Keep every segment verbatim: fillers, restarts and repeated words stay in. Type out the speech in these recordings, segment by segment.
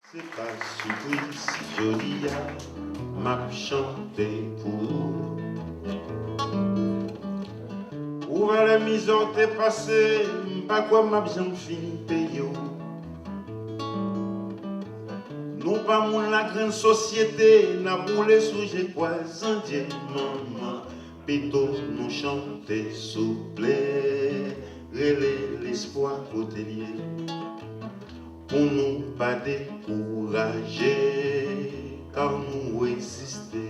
Se pa sipriz si jodi a m ap chante pou ou. Ou valè mizè w te pase, m pa kwè m ap janm fin peye w. Nou pa moun lagrenn sosyete, n ap woule sou je kwazandye manman. Pito nou chante souple, rele lespwa kote l ye. Pou nou pa dekouraje, kar nou reziste.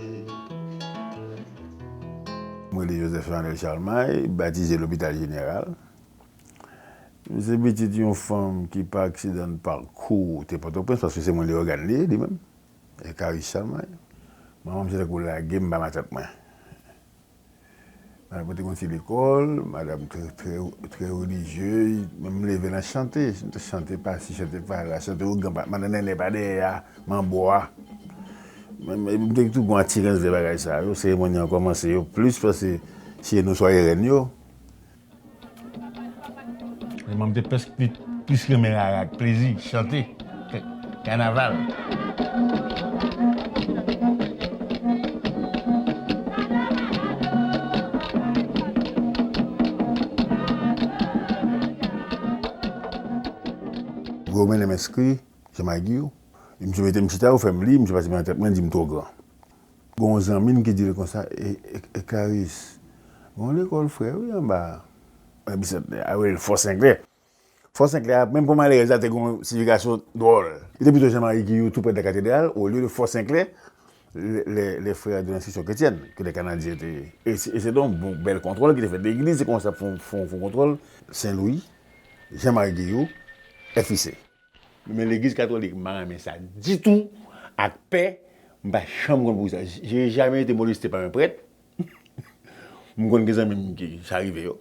Mwen rele Joseph Emmanuel Charlemagne, batize Lopital Jeneral. M se pitit yon fanm ki pa aksidan pakou te Pòtoprens, paske se mwen Leyogàn li ye, li menm. Ekaris Charlemagne. Manman m se tankou lage m ba matant mwen. Madanm mwen te konn ti lekòl, madanm trè, trè, trè relijyez, men m leve nan chante, chante pa si, chante pa la, chante ougan pa, madan nènè pa dèyè a, manbo a. Men, men, m te tou gon atirans vè bagay sa yo, seremoni an kòmanse yo plis pase si e nou swa e rèn yo. Manman m te plis, plis, plis renmen rara ak plezi, chante, k-, kanaval. Gwo mwen lè m enskri, Jean Marie Guillou, misye mete m chita, yo fè m li, misye pase men nan tèt mwen, di m twò gran. Gon zanmi m ki di l konsa, e, e, Ekaris, gon lekòl frè wi anba a. Epi se, a rele l Fò Senklè. Fò Senklè a, menm pou malerèz la, te gon siyifikasyon dwòl. Li te pito Jean Marie Guillou, tou prè de la katedral, olye de Fò Senklè, les, les, les frères de l'instruction chrétienne, ke les Canadiens te. E se, e se te yon bon, bèl kontwòl ki te fèt legliz, se konsa fon, fon, fon kontwòl. Sen Lwi, Jean Marie Guillou, F I C. Men legliz katolik, m pa renmen sa ditou, ak pè, m pa janm konn pou sa. J'ai jamais été molesté par un prêtre. M konn gen zanmi m ki sa rive yo.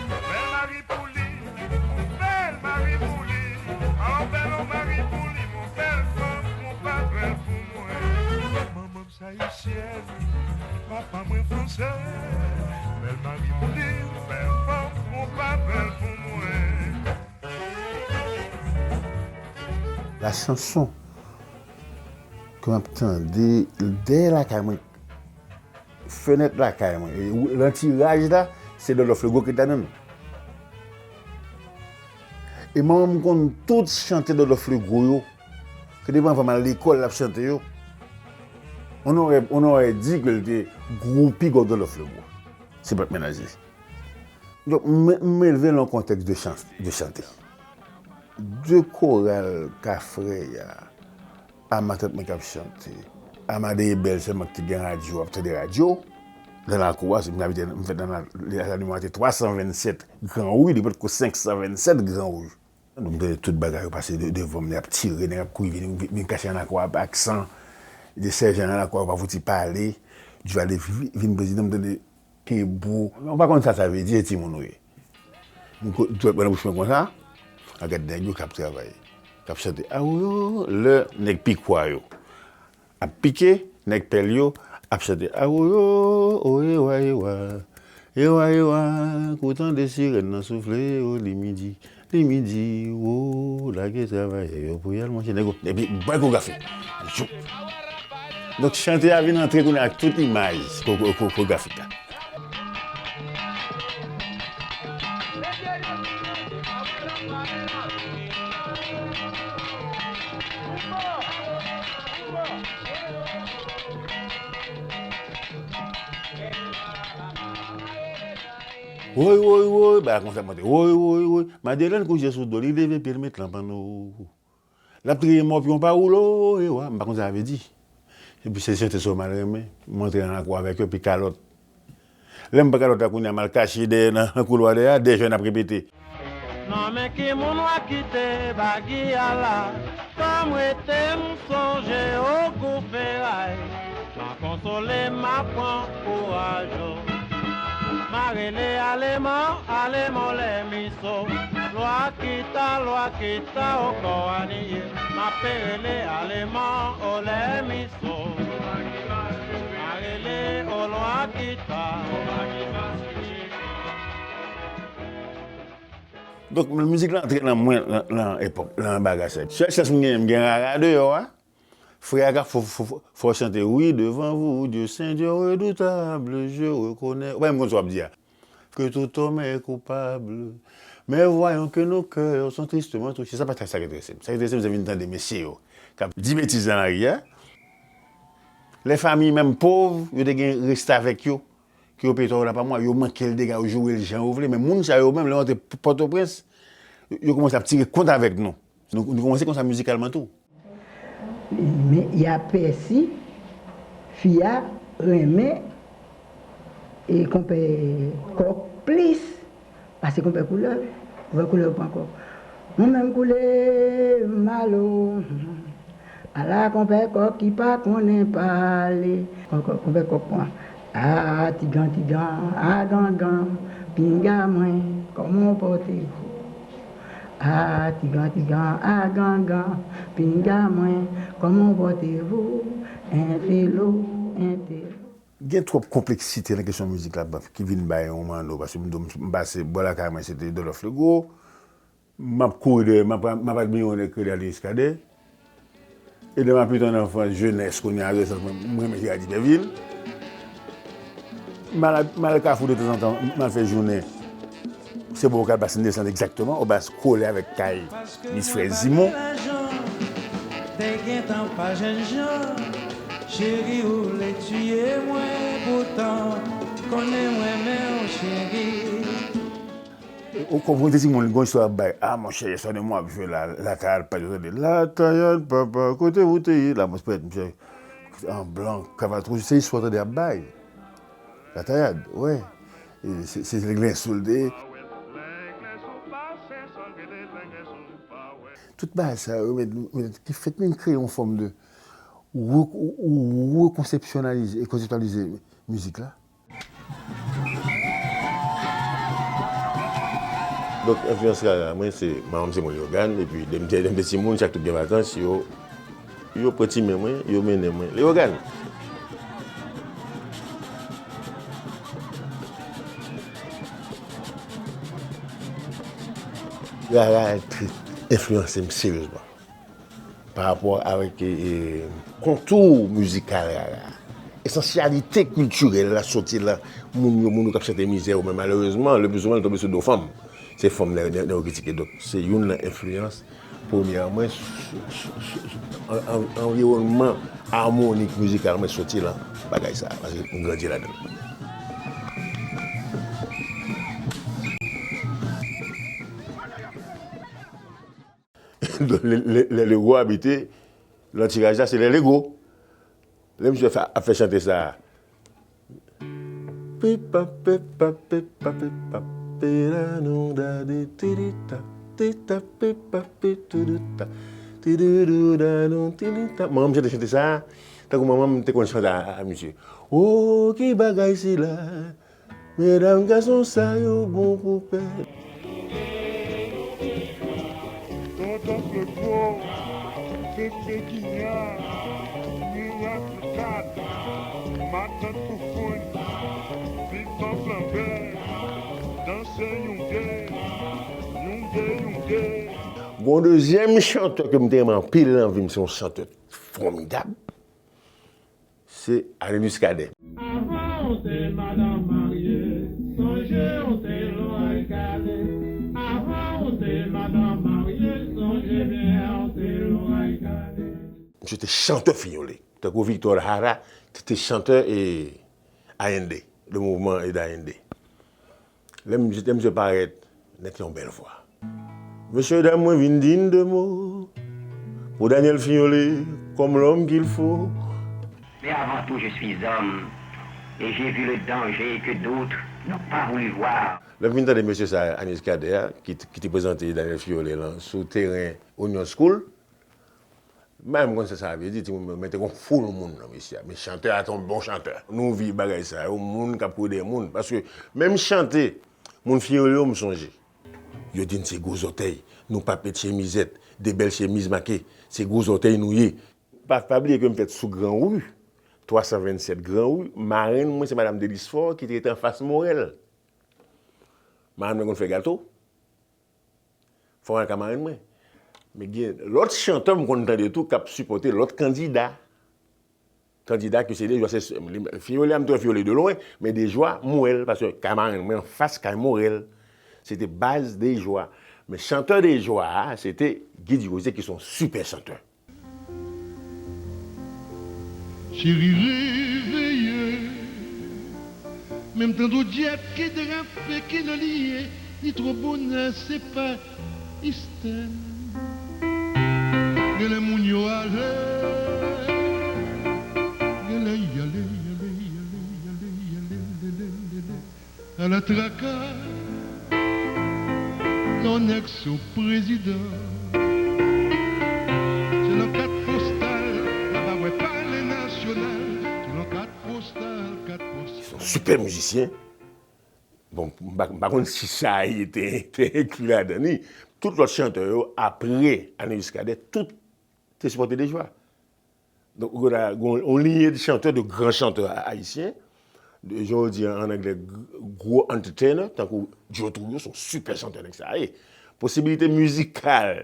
Bèl mari pou li, bèl mari pou li, an bèl mari pou li, mon bèl fanm, mon pa bèl pou mwen. Manman m se ayisyèn, papa mwen fransè, bèl mari pou li, bèl fanm, mon pa bèl pou mwen. La chanson ke m ap tande dèyè lakay mwen, fenèt lakay mwen, e lantiraj la, se Dòdò Flego ki t ladan l. E manman m konn tout chante Dòdò Flego yo, ke depi anvan m al lekòl, l ap chante yo. On aurait, on aurait dit ke l te gwo pi gwo Dòdò Flego. Se pa t menaje. Donk, m, m elve nan yon kontèks de chan-, de chante. De koral Kafrèy a, a matant mwen k ap chante, a madanm bèl sèlman ki te gen radyo, ap tande radyo, nan lakou a, se m abite, m fèt nan la, la, la nimewo twa san vennsèt Gran Ri, li potko senk san vennsèt Gran Ri. Donk, m tande tout bagay yo pase de, devan m, nèg ap tire, nèg ap kouri, vin, vin, vin kache nan lakou a, ak san, de sèjan nan lakou a, yo pa fouti pale, Duvalier vi-, vin prezidan, m tande Kenbo. Ou pa konn sa sa vle di, se timoun ou ye. M ko-, dwèt mwen nan bouch mwen konsa, a gad nèg yo k ap travay, k ap chante. Awoyo, lè nèg pikwa yo ap pike, nèg pèl yo ap chante. Awoyo, o ewa, ewa, ewa, ewa, kou tande sirèn nan soufle, o li midi. Li midi, wo, lage travayè yo pou y al manje nèg yo. Epi, bwè koregrafi. Jou. Donk, chante a vin antre kounye a ak tout imaj ko-, ko-, ko-, koregrafik la. Woy, woy, woy, bagay konsa ap monte. Woy, woy, woy. Madelèn kouche sou do, li leve pye l met lan panno. L ap triye mòpyon pa woulo, e wa, m pa konn sa sa vle di. Epi se chante sa yo m al renmen. M antre nan lakou avèk yo, epi kalòt. Lè m pran kalòt la kounye a, m al kache dèyè nan, nan koulwa dèyè a, dèyè jèn ap repete. Nan men ki moun w a kite bagi a la? Tanm rete m sonje w gou feray. M a konsole m, m a pran kouraj, o. M a rele aleman, aleman lè miso. Lwa kita, lwa kita, o kò a li ye. M ape rele aleman, o lè miso. M a rele, o lwa kita. Donk, mizik la antre nan mwen, nan, nan epòk, nan bagay sa. Sèl chans m genyen, m gen Rara deyò a. Frè a ka fò, fò, fò, fò chante, oui, devant vous, Dieu Saint, Dieu redoutable, je reconnais. Ou pa menm konn sa w ap di a. Que tout homme est coupable. Mais voyons que nos cœurs sont tristement touchés. Sa pa sa ki enterese m. Sa ki enterese m, se vin tande mesye yo k ap di betiz nan lari a. Lè fanmi menm pòv, yo te gen restavèk yo, ke yo peye twa dola pa mwa, yo manke l dega, yo joure l jan yo vle. Men moun sa yo menm, lè yo antre Pòtoprens, yo, yo kòmanse ap tire kont avèk nou. Nou, nou kòmanse konsa mizikalman tou. Men y a pèsi, fi a renmen e konpè Kòk plis pase konpè Koulè. Konpè Koulè pran Kòk. Mwen menm Koulè, m malo. Ala konpè Kòk ki pa konnen pale. Konpè Kòk pran. A tigan tigan, a gangan, pinga mwen, kòman w pòte vou? A tigan tigan, a gangan, pinga mwen, kòman w pòte vou? Entelo, entelo. Gen twòp konpleksite nan kesyon mizik la, ki vin bay yon manno, paske m, m pase bò lakay mwen, se te Dòlòf Legwo. M ap kouri dèyè, m ap, m ap admire yon nèg ki rele Aloyse Cadet. E lè m ap pete an anfans, jenès, kounye a, adolesans, mwen, m renmen Gérard Dibervil. M al, m al Kafou de tanzantan, m al fè jounen. Se bò Kalbas m desann egzakteman, anba kole avèk kay Mis Frè Zimon. Te gentan pa jènjan, cheri ou vle tiye mwen, poutan konnen mwen renmen w, cheri. Ou konprann, se timoun, li gon istwa ap bay. Ah, monchè, yèswa de mwen ap jwe la, Latayad, pa yo tande. Latayad, papa, kote ou te ye? La mwen prèt, monchè. An blan, kavat wouj, se istwa tande ap bay. Latayad, wè. E se, se lenglen sou l te ye. Tout bagay sa yo, men, men, ki fèt menm kreye yon fòm de re-, ou, ou rekonsepsyonalize, e konseptyalize mizik la. Donk, enfliyans Rara mwen, se, manman m se moun Leyogàn, epi depi m te, depi m te timoun, chak tout gen vakans, yo, yo pran ti men mwen, yo mennen mwen Leyogàn. Rara enfliyanse m seryezman. Pa rapò avèk, e, e, kontou mizikal Rara. Esansyalite kiltirèl la soti lan moun yo, moun yo k ap chante mizè yo, men malerezman, le pli souvan, li tonbe sou do fanm. Se fanm nan, nan, nan yo kritike. Donk, se youn nan enfliyans premyè mwen, sou, sou, sou, sou, an, an, anviwònman amonik mizikal mwen soti lan bagay sa, paske m grandi ladan l. Lè, lè, lè Lego abite, lan tiraj la, se lè Lego. Lè misye fè, ap fè chante sa a. Pipa, pipa, pipa, pipa, pira, nou, dadi, tirita, tita, pipa, pi, tuduta, tidudu, da, nou, tirita. Manman m chante, chante sa a, tankou manman m te konn chante a, a, a misye. O, ki bagay sila! Medam, gason sa yo bon pou pè. Dòdòf Legwo, Bebe Ginya, Mirak Kad, Matant Foufoun, Pipan Flanbè, Dansè Younge, Younge, Younge. Gon dezyèm chantè ke m te renmen anpil nan vi m, se yon chantè fòmidab. Se Anelis Kadè. Avan ou te madanm marye, sonje ou te loray kale. Avan ou te madanm marye, sonje byen ou te loray kale. Misye te chantè Fiyole. Tankou Victor Jara te, te chantè, e, Allende, le mouvman, e, d'Allende. Lè misye, lè misye parèt, nèg te yon bèl vwa. Mesye dam, mwen vin di n de mo pou Daniel Fiyole, comme l'homme qu'il faut. Mais avant tout, je suis homme, et j'ai vu le danger que d'autres n'ont pas voulu voir. Lè m vin tande mesye sa, Anelis Kadè a, ki, ki te prezante Daniel Fiyole lan sou teren Union School, m pa menm konn sa sa vle di, timoun, men te gon foul moun nan mesye a. Men chantè a te yon bon chantè. Nou viv bagay sa yo, moun k ap kouri dèyè moun. Paske menm chante, moun Fiyole yo m sonje. Yo di n se gwo zòtèy, nou p ap met chemizèt, de bèl chemiz make, se gwo zòtèy nou ye. Pa, pa bliye ke m fèt sou Gran Ri, twa san vennsèt Gran Ri, marenn mwen se Madam Delisfort ki te rete anfas Morèl. Marenn mwen konn fè gato. Fò w al ka marenn mwen. Men gen lòt chantè m konn tande tou k ap sipòte lòt kandida. Kandida ke se Dejwa, se, li, Fiyole a m twè Fiyole de lwen, men Dejwa m wè l, paske kay marenn mwen anfas kay Morèl. Se te baz Dejwa. Men chantè Dejwa a, se te Guy Durosier ki se yon sipè chantè. Cheri reveye, menm tan dou dyèt ki drape ki nan liye, li twò bonè se pa istè. Genlè moun yo ale, genlè y ale, y ale, y ale, y ale, y ale, lele, lele. Ala traka, yon nèg se prezidan. Se nan kat postal, la pa wè palè nasyonal. Se nan kat postal, kat postal. Se yon sipè mizisyen. Bon, m pa, m pa konn si Saï te, te enkli ladan li. Tout lòt chantè yo, apre Anie Muscadet, tout te sipòte Dejwa. Donk, ou gen yon, yon lignée de chanteurs, de grands chanteurs ayisyen, de, jan yo di an anglè, gwo entertainer, tankou Joe Trujillo, se yon sipè chantè nèg sa ye. Posibilite mizikal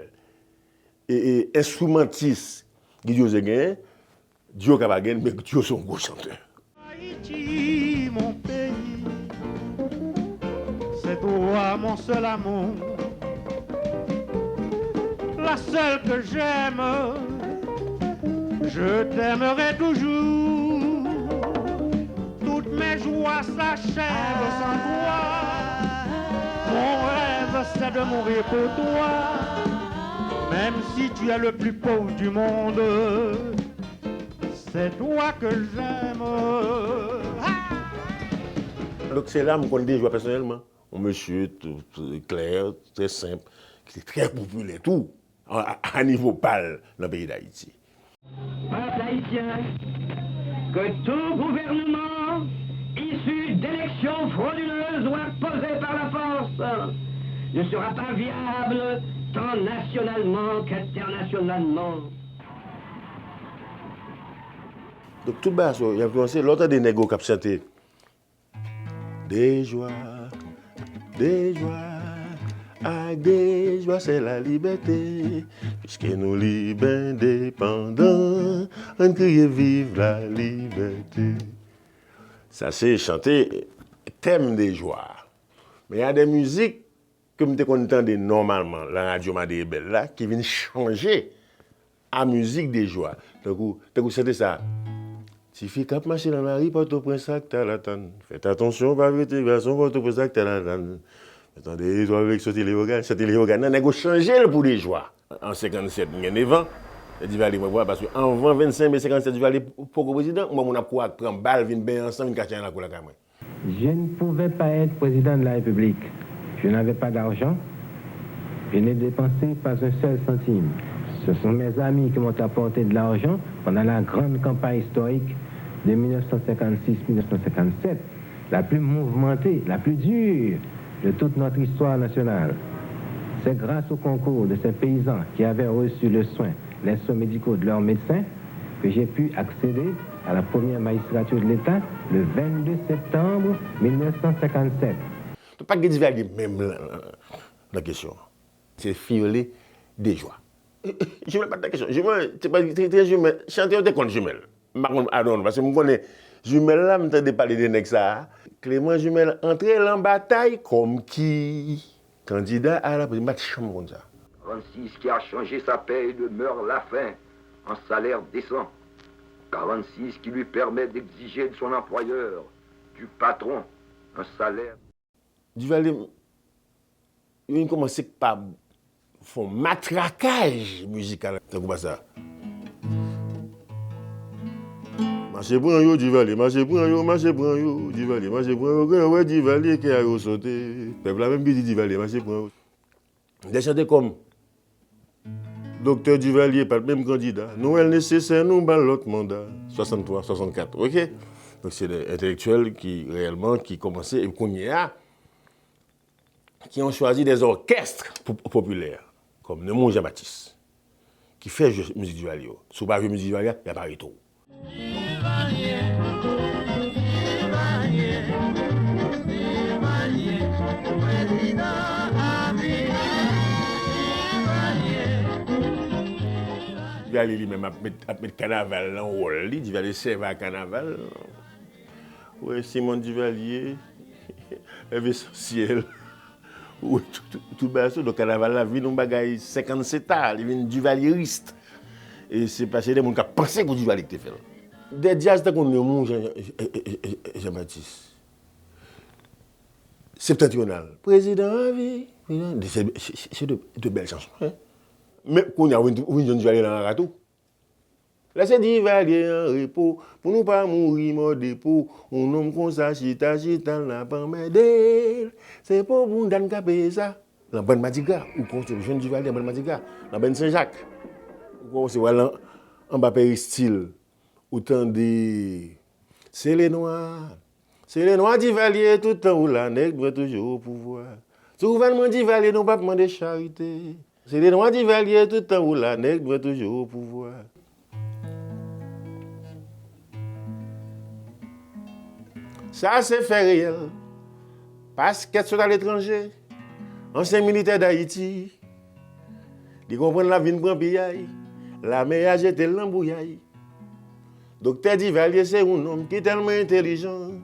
e, e enstrimantis Guy Durosier genyen, Durosier ka pa genyen, men Durosier se yon gwo chantè. Haïti, mon pays, c'est toi mon seul amour, la seule que j'aime, je t'aimerai toujours. Toutes mes joies s'achèvent sans toi. Mon rêve, c'est de mourir pour toi. Même si tu es le plus pauvre du monde, c'est toi que j'aime. Ah! Donk, se la m konn Dejwa pèsonèlman. Yon mesye tou, tou klè, trè senp, ki te trè popilè tou, a, a, a nivo pa l nan peyi Dayiti. Peuple haïtien, que tout gouvernement issu d'élections frauduleuses ou imposé par la force ne sera pas viable tant nationalement qu'internationalement. Donk, tout bagay sa yo, y ap kòmanse, lè w tande nèg yo k ap chante, Dejwa, dejwa, ak dejwa, c'est la liberté. Puisque nous libres, indépendants, ann kriye viv la libète. Sa se chante tèm Dejwa. Men y a de mizik ke m te konn tande nòmalman nan radyo Mande Rebèl la, ki vin chanje a mizik Dejwa. Tankou, tankou chante sa. Tifi k ap mache nan lari Pòtoprens ak Talatann. Fèt atansyon, pa vete gason Pòtoprens ak Talatann. Tande, tande, tande, soti Leyogàn, soti Leyogàn nan, nèg yo chanje l pou Dejwa. An senkannsèt, m gen nèf an, Divalye mwen pran, paske anvan vennsenk me senkannsèt, Divalye poko prezidan, m wè moun ap kouri ak pran bal, vin benyen ansanm, vin kache nan lakou lakay mwen. Je ne pouvais pas être président de la République. Je n'avais pas d'argent. Je n'ai dépensé pas un seul centime. Ce sont mes amis qui m'ont apporté de l'argent pendant la grande campagne historique de mille neuf cent cinquante-six mille neuf cent cinquante-sept, la plus mouvementée, la plus dure de toute notre histoire nationale. C'est grâce au concours de ces paysans qui avaient reçu le soin, les soins médicaux de leurs médecins que j'ai pu accéder à la première magistrature de l'État le vingt-deux septembre mille neuf cent cinquante-sept. Donk, pa t gen Divalye menm nan, nan kesyon an. Se Fiyole Dejwa. Jimèl pa t nan kesyon. Jimèl, se pa, se, se Jimèl. Chante yo te kont Jimèl. M pa konn, I don't know, paske m konnen Jimèl la, m tande pale de nèg sa a. Clément Jumelle antre lan batay kòm ki kandida a la prezidan, m pa t janm konn sa. Quarante-six qui a changé sa paie de meurre la faim en salaire décent. Quarante-six qui lui permet d'exiger de son employeur, du patron, un salaire. Divalye, yo vin kòmanse pa fè yon matrakaj mizikal, tankou pa sa. Mache pran yo, Divalye, mache pran yo, mache pran yo, Divalye, mache pran yo, gen wè Divalye, kè a yo sote. Pèp la menm ki di Divalye, mache pran yo. De chante kòm Doktè Divalye pa t menm kandida. Nou wè l nesesè, nou ba l lòt manda. Swasanntwa, swasannkat, oke? Donk, se de entèlektyèl ki, reyèlman, ki kòmanse, e kounye a, ki ont choisi des orchestres po-, populaires, kòm Nemours Jean-Baptiste, ki fè jwe mizik Divalye yo. Si w pa jwe mizik Divalye a, y ap arete w. Divalye, Divalye, Divalye, prezidan avi. Duvalier li menm ap met, ap met kanaval nan wòl li, Duvalier sèvi a kanaval. Ou wè Simon Duvalier, Lève Sosyèl. Ou wè tout, tout, tout bagay sa, donk kanaval la vin yon bagay senkannseta, li vin divalyeris. E se pa, se de moun k ap panse pou Duvalier ki te fè l. De djaz tankou Neumou, Jean, Jean Baptiste. Septentrional. Prezidan anvi. Se, se, se de, de bèl chanson, hein. Men kounye a, ou vin, ou vin jwenn Duvalier nan rara tou. Lèse Duvalier an repo, pou nou pa mouri mò depo. Yon nonm konsa chita, chita, n ap anmède l. Se pou bounda n ka peye sa. Nan bann madigra, ou konn se jwenn Duvalier nan bann madigra. Nan bann Sen Jak, ou konn se wè lan, anba peristil, ou tande, se le nwa. Se le nwa Duvalier, tout tan ou la, nèg nwè toujou o pouvwa. Sou gouvènman Duvalier, nou p ap mande charite. Se le nwa Duvalier, tout tan ou la, nèg nwè toujou o pouvwa. Sa se fè reyèl. Paskèt sot aletranje, ansyen militè Dayiti. Li konprann l ap vin pran piyay, lame a jete l nan bouyay. Doktè Duvalier se yon nonm ki tèlman entèlijan.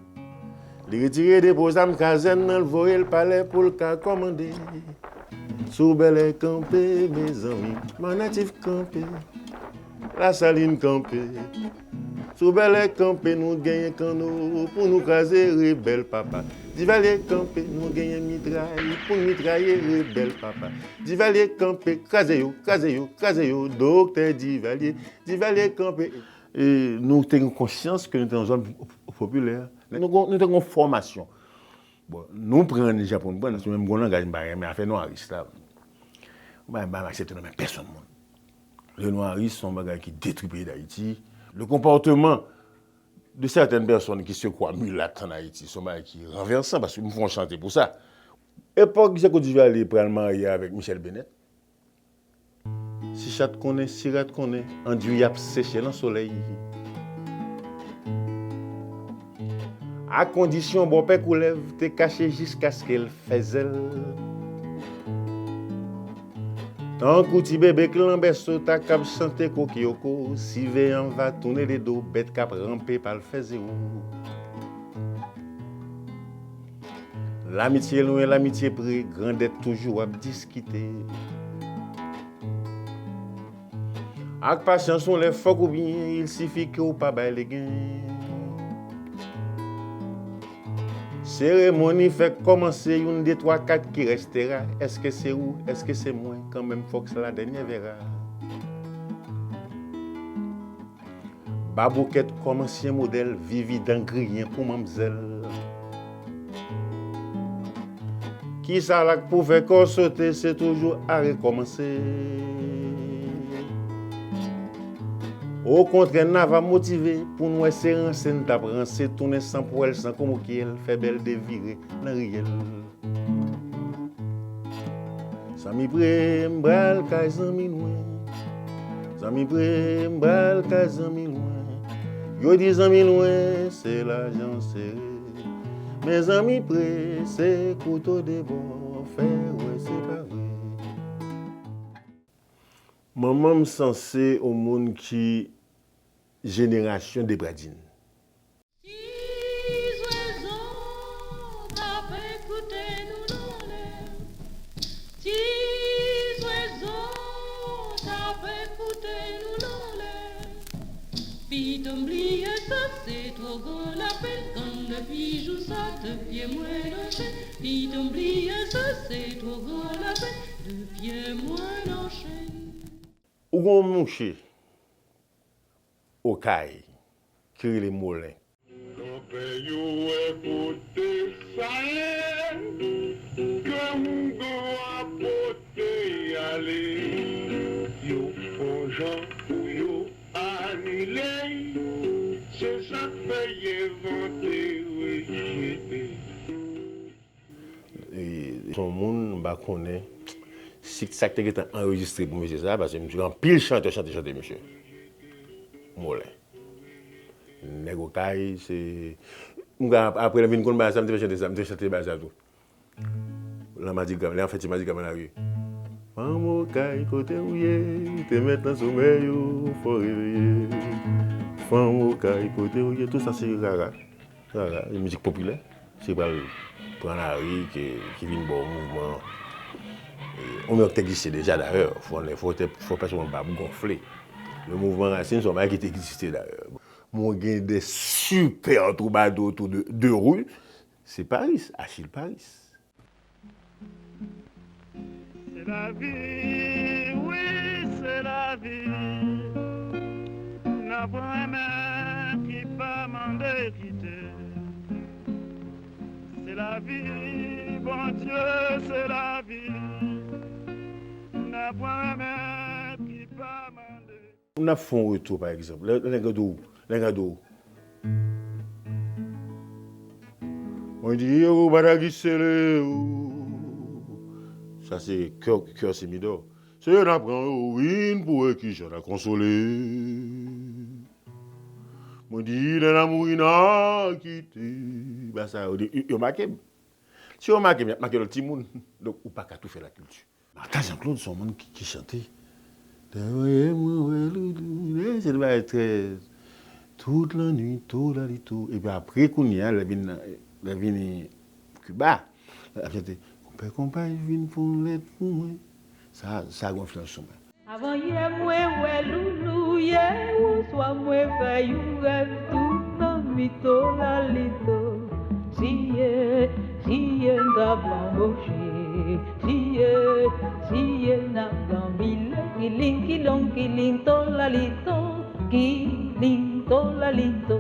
Li retire depo zam kazèn nan, l voye l palè pou l ka kòmande. Sou bèlè kanpe, mezanmi, manatif kanpe. Lasalin kanpe. Sou bèlè kanpe, nou genyen kanno pou nou kraze rebèl papa. Duvalier kanpe, nou genyen mitray pou n mitraye rebèl papa. Duvalier kanpe, kraze yo, kraze yo, kraze yo, doktè Duvalier. Duvalier kanpe. E nou te gen konsyans ke nou te nan zòn po-, popilè. Nou, nou te gen fòmasyon. Bon, nou pran jan pou nou pran, nou menm gon langaj, m pa renmen afè nwaris la. M pa, m pa aksepte nan men pèsonn moun. Le nwaris se yon bagay ki detwi peyi Dayiti. Le comportement de certaines personnes qui se croient mulattes en Haïti, se yon bagay ki ranvèsan, paske m fè yon chante pou sa. Epòk Jaco Duvalier pral marye avèk Michèle Bennett, si chat konnen, si rat konnen, andui ap seche nan solèy. A kondisyon bòpè koulèv te kache jiskaske l fè zèl. Tankou ti bebe k lan bèso ta kab chante kokiyoko, siveyan va tounen le do, bèt k ap ranpe pa l fè zewo. Lamitye lwen, lamitye pre, grandèt toujou ap diskite. Ak pasyans yon lè fòk ou byen, il sifi ke w pa bay legen. Seremoni fèk kòmanse, youn, de, twa, kat ki restera. Èske se ou, èske se mwen, kanmenm fòk se la dènyè vera. Baboukèt kòm ansyen modèl, vivi dan griyen pou manmzèl. Kisa l ak pou fè kò sote, se toujou a rekòmanse. Okontrè, n ava motive pou n wè se ranse n t ap ranse, tounen san pwèl, san komokyèl, fè bèl devire nan riyèl. Zanmi pre, m pral kay zanmi lwen. Zanmi pre, m pral kay zanmi lwen. Yo di zanmi lwen, se lajan sere. Men zanmi pre, se kouto de bò, fè wè se pa vre. Manman m sanse yon moun ki jenerasyon Depradin. Ti zwezo t ap koute nou nan lè. Ti zwezo t ap koute nou nan lè. Pitom bliye sa, se twò gran lapenn. Kan depi jou sa, de pye mwen nan chenn. Pitom bliye sa, se twò gran lapenn. De pye mwen nan chenn. Ou gon mouche Okay ki rele Molen. Konpè yo wè kote sa ye, ke Wougo a pote ale. Yo fè yon jan pou yo anile, se sa k fè y envante rejete. E, se yon moun, m pa konnen si sa k te gentan anrejistre pou mesye sa, paske m swiv anpil chantè, chante, chante mesye. Molen. Nèg Okay, se, m ka, apre lè m vin konn bagay sa, m te fè chante sa, m te chante bagay sa tou. Lan madigra, lè an fè ti madigra nan lari. Fanm Okay kote w ye, te mèt nan somèy ou, fò reveye. Fanm Okay kote w ye, tout sa se rara. Rara, e mizik popilè. Se pral pran lari, ki, ki vin ba w mouvman. E, yon mouvman ki te egziste deja dayè. Fò, fò, fò pèsonn pa ap gonfle. Le mouvman rasin, se yon bagay ki te egziste dayè. Mwen gen de sipè twoubadou otou de, de ri, se Paris, Achille Paris. Se lavi, wi, se lavi. Nan pran renmen ki pa mande kite. Se lavi, Bondye, se lavi. Nan pran renmen ki pa mande. N ap fè yon retou, pa egzanp. Lè, lè nèg la di w, lè nèg la di w, mwen di yo, ou pa ta ki sele ou. Sa se kè, kè Simidò. Se yo n ap pran yo, wi, pou wè kijan n a konsole. Mwen di, lè n a mouri, n a kite. Ba sa yo, yo make m. Si yo make m, y ap make lòt timoun. Donk, ou pa ka toufe lakilti. Martha Jean-Claude se yon moun ki, ki chante. Dèyè mwen wè loulou, se te bagay trè. Tout lannwit, tolalito. Epi apre kounye a, lè vin, lè vini Kiba, l ap chante, konpè konpay vin fon lèt pou mwen. Sa, sa gen enfliyans sou mwen. Avanyè mwen wè loulou, yè oswa mwen fè yon rèv tout lannwit, tolalito. Jiye, jiye n t ap lanboche. Siye, siye n ap danbile, kiling kilong kiling tolalito, kiling tolalito.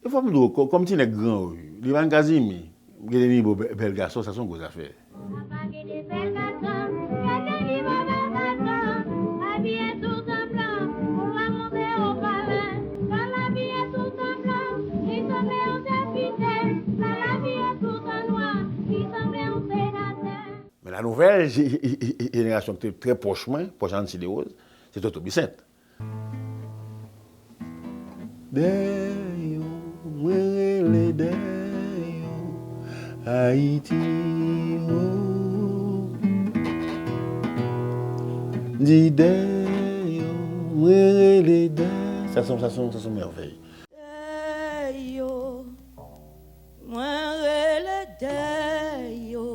Yon fwa m di w, kòm ti nèg Gran Ri, li pa n Kazimi, gade nivo bèl gason, sa se yon gwo zafè. Apa gade bèl gason, gade nivo bèl gason, abiye tout an blan, ou pa monte o palè, pa l abiye tout an blan, li sanble yon depite, pa l abiye tout an nwa, li sanble yon senatè. Men la nouvèl jenerasyon ki te trè pwòch mwen, pwòch Ancy Desroses, se Toto Bissainthe. Dèyo, mwen rele dèyo, Ayiti wo. Di dèyo, mwen rele dèyo. Sa se yon, sa se yon, sa se yon mèvèy. Dèyo, mwen rele dèyo,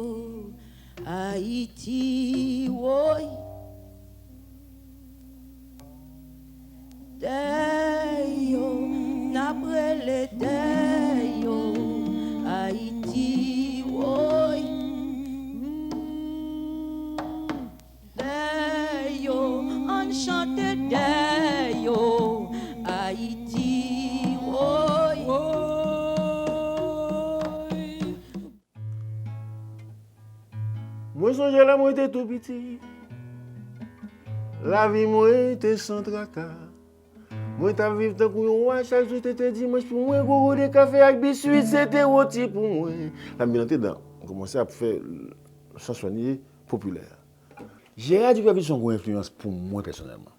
Ayiti woy. Dèyo, n ap rele dèyo, Ayiti woy. Dèyo, ann chante dèyo, Ayiti woy. Mwen sonje lè mwen te tou piti, lavi mwen te san traka. Mwen t ap viv tankou yon wa, chak jou te te dimanch pou mwen, gwo gode kafe ak biswit se te woti pou mwen. Lè m vin antre dan, m kòmanse ap fè chansonye popilè. Jera Dupèpil se yon gwo enfliyans pou mwen pèsonèlman.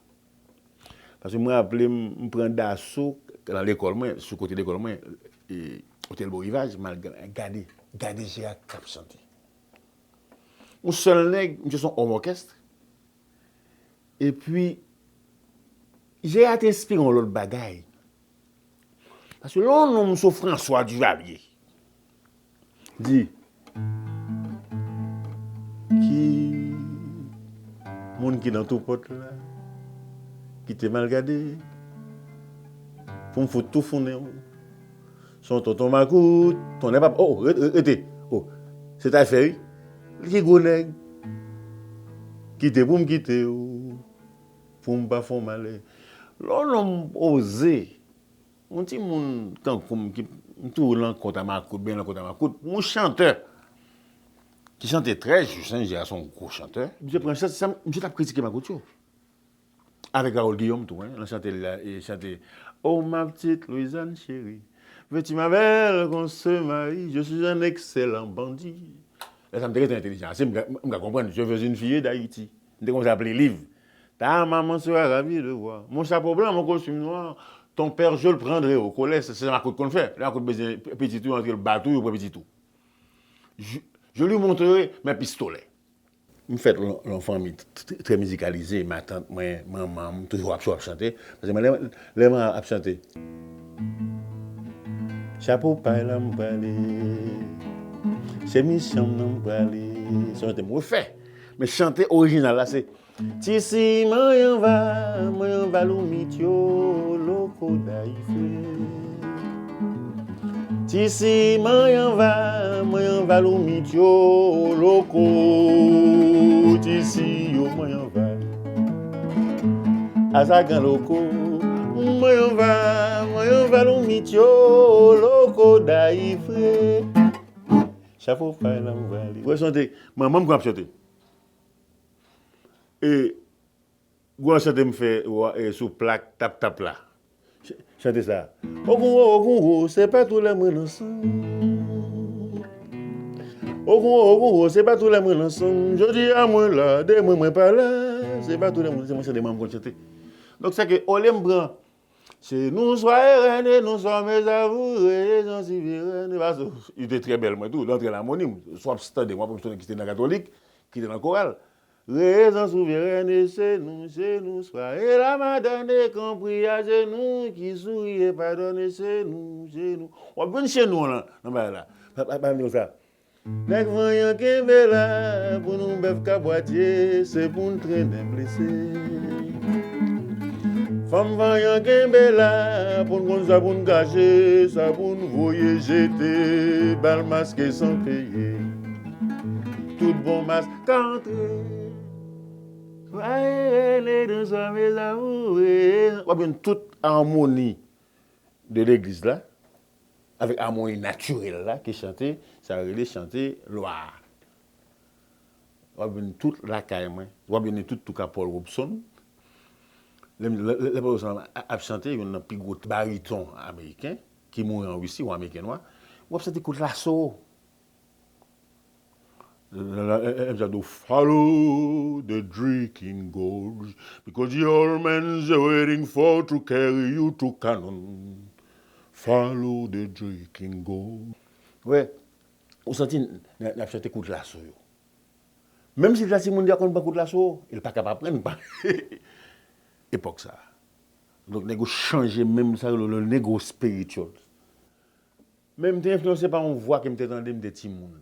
Paske mwen raple m, m pran daso nan lekòl mwen, sou kote lekòl mwen, e, Otèl Beau Rivage, m al gade, gade Jera k ap chante. Yon sèl nèg, misye se yon òm òkès. Epi, Jera te enspire yon lòt bagay. Paske lè yon nonm se François Duvalier, di, ki moun ki nan tou pòt la, kite m al gade, pou m fout toufunnen w. Se yon tonton makout, tonnè papa, oh, rete, rete, oh, se Tayfè wi, li ki gwo nèg, kite pou m kite w, pou m pa fè w malè. Lè yon nonm oze, yon timoun tankou m ki, m toujou lan kont a makout, benyen lan kont a makout, yon chantè ki chante trè jis, Jera se yon gwo chantè. Misye pran chans, sa, misye t ap kritike makout yo. Avèk Raoul Guillaume tou, en, nan chante l la, e chante, Oh ma petite Louisane chérie, veux-tu ma belle qu'on se marie, je suis un excellent bandit. Lè sa m te gentan entelijan ase, m ka, m ka konprann, Je veux une fille d'Haïti. M te kòmanse ap li liv. Ta maman sera ravie de voir mon chapeau blanc, mon costume noir. Ton père, je le prendrai au collège. Se sa makout konn fè. Lè makout bezwen pitit ou, antre l bat ou, yo pran pitit ou. Je, je lui montrerai mes pistolets. M fèt lan yon fanmi trè mizikalize, matant mwen, manman m, toujou ap ap chante. Paske mwen, lè, lè mwen ap chante, chapo pay la m prale, se misyon m nan m prale. Se yon chante m refè. Men chante orijinal la, se Tisi manyanva, manyanva loumityo, loko dayifre. Tisi manyanva, manyanva loumityo, loko. Tisi yo manyanva, azagan loko. Manyanva, manyanva loumityo, loko dayifre. Chapo pay la m prale. Wè chante, manman m konn ap chante. E gwo chante m fè sou plak tap tap la. Chante sa. Ogunwo, ogunwo, se pa tou lè mwen nan sanm. Ogunwo, ogunwo, se pa tou lè mwen nan sanm. Jodi a mwen la, demen mwen pa la. Se pa tou lè mwen, se mwen chante, manman m konn chante. Donk sa ke olye m pran se nou swa erene, nou swa mezavoure, jan siverene. Paske li te trè bèl mwen tou, l antre lan amoni m. Swa ap tande, mwen ap tande ki te nan katolik, ki te nan koral. Rezon souverèn e se nou, se nou, swa e la madone, konpri a se nou, ki souri e padone, se nou, se nou. W ap jwenn se nou lan, nan bagay la. Pa, pa, pa di konsa. Nèg vanyan kenbe la, pou nou bèf kabwatye, se pou n trennen blese. Fanm vanyan kenbe la, pou n konn sa pou n kache, sa pou n voye jete, bal maske san peye. Tout bon mask ka antre. Soyez bénis, nous sommes les amoureux. W ap jwenn tout amoni de legliz la, avèk amoni natirèl la, ki chante, sa yo rele chante lwa a. W ap jwenn tout lakay mwen. W ap jwenn tout tou ka Paul Robeson. Lè, lè, lè Paul Robeson ap, ap chante, youn nan pi gwo bariton ameriken, ki mouri an Risi, yon ameriken nwa. W ap chante kout laso. Follow the drinking gourds, because the old man's waiting for to carry you to Canaan. Follow the drinking gourds. Wè, ou santi n, n, n ap chante kout laso yo. Menm si l ta timoun, li pa konn pran kout laso, e l pa kapab pran, pa epòk sa a. Donk, nèg yo chanje menm sa yo rele le negro spiritual. Men m te enfliyanse pa yon vwa ke m te tande, m te timoun.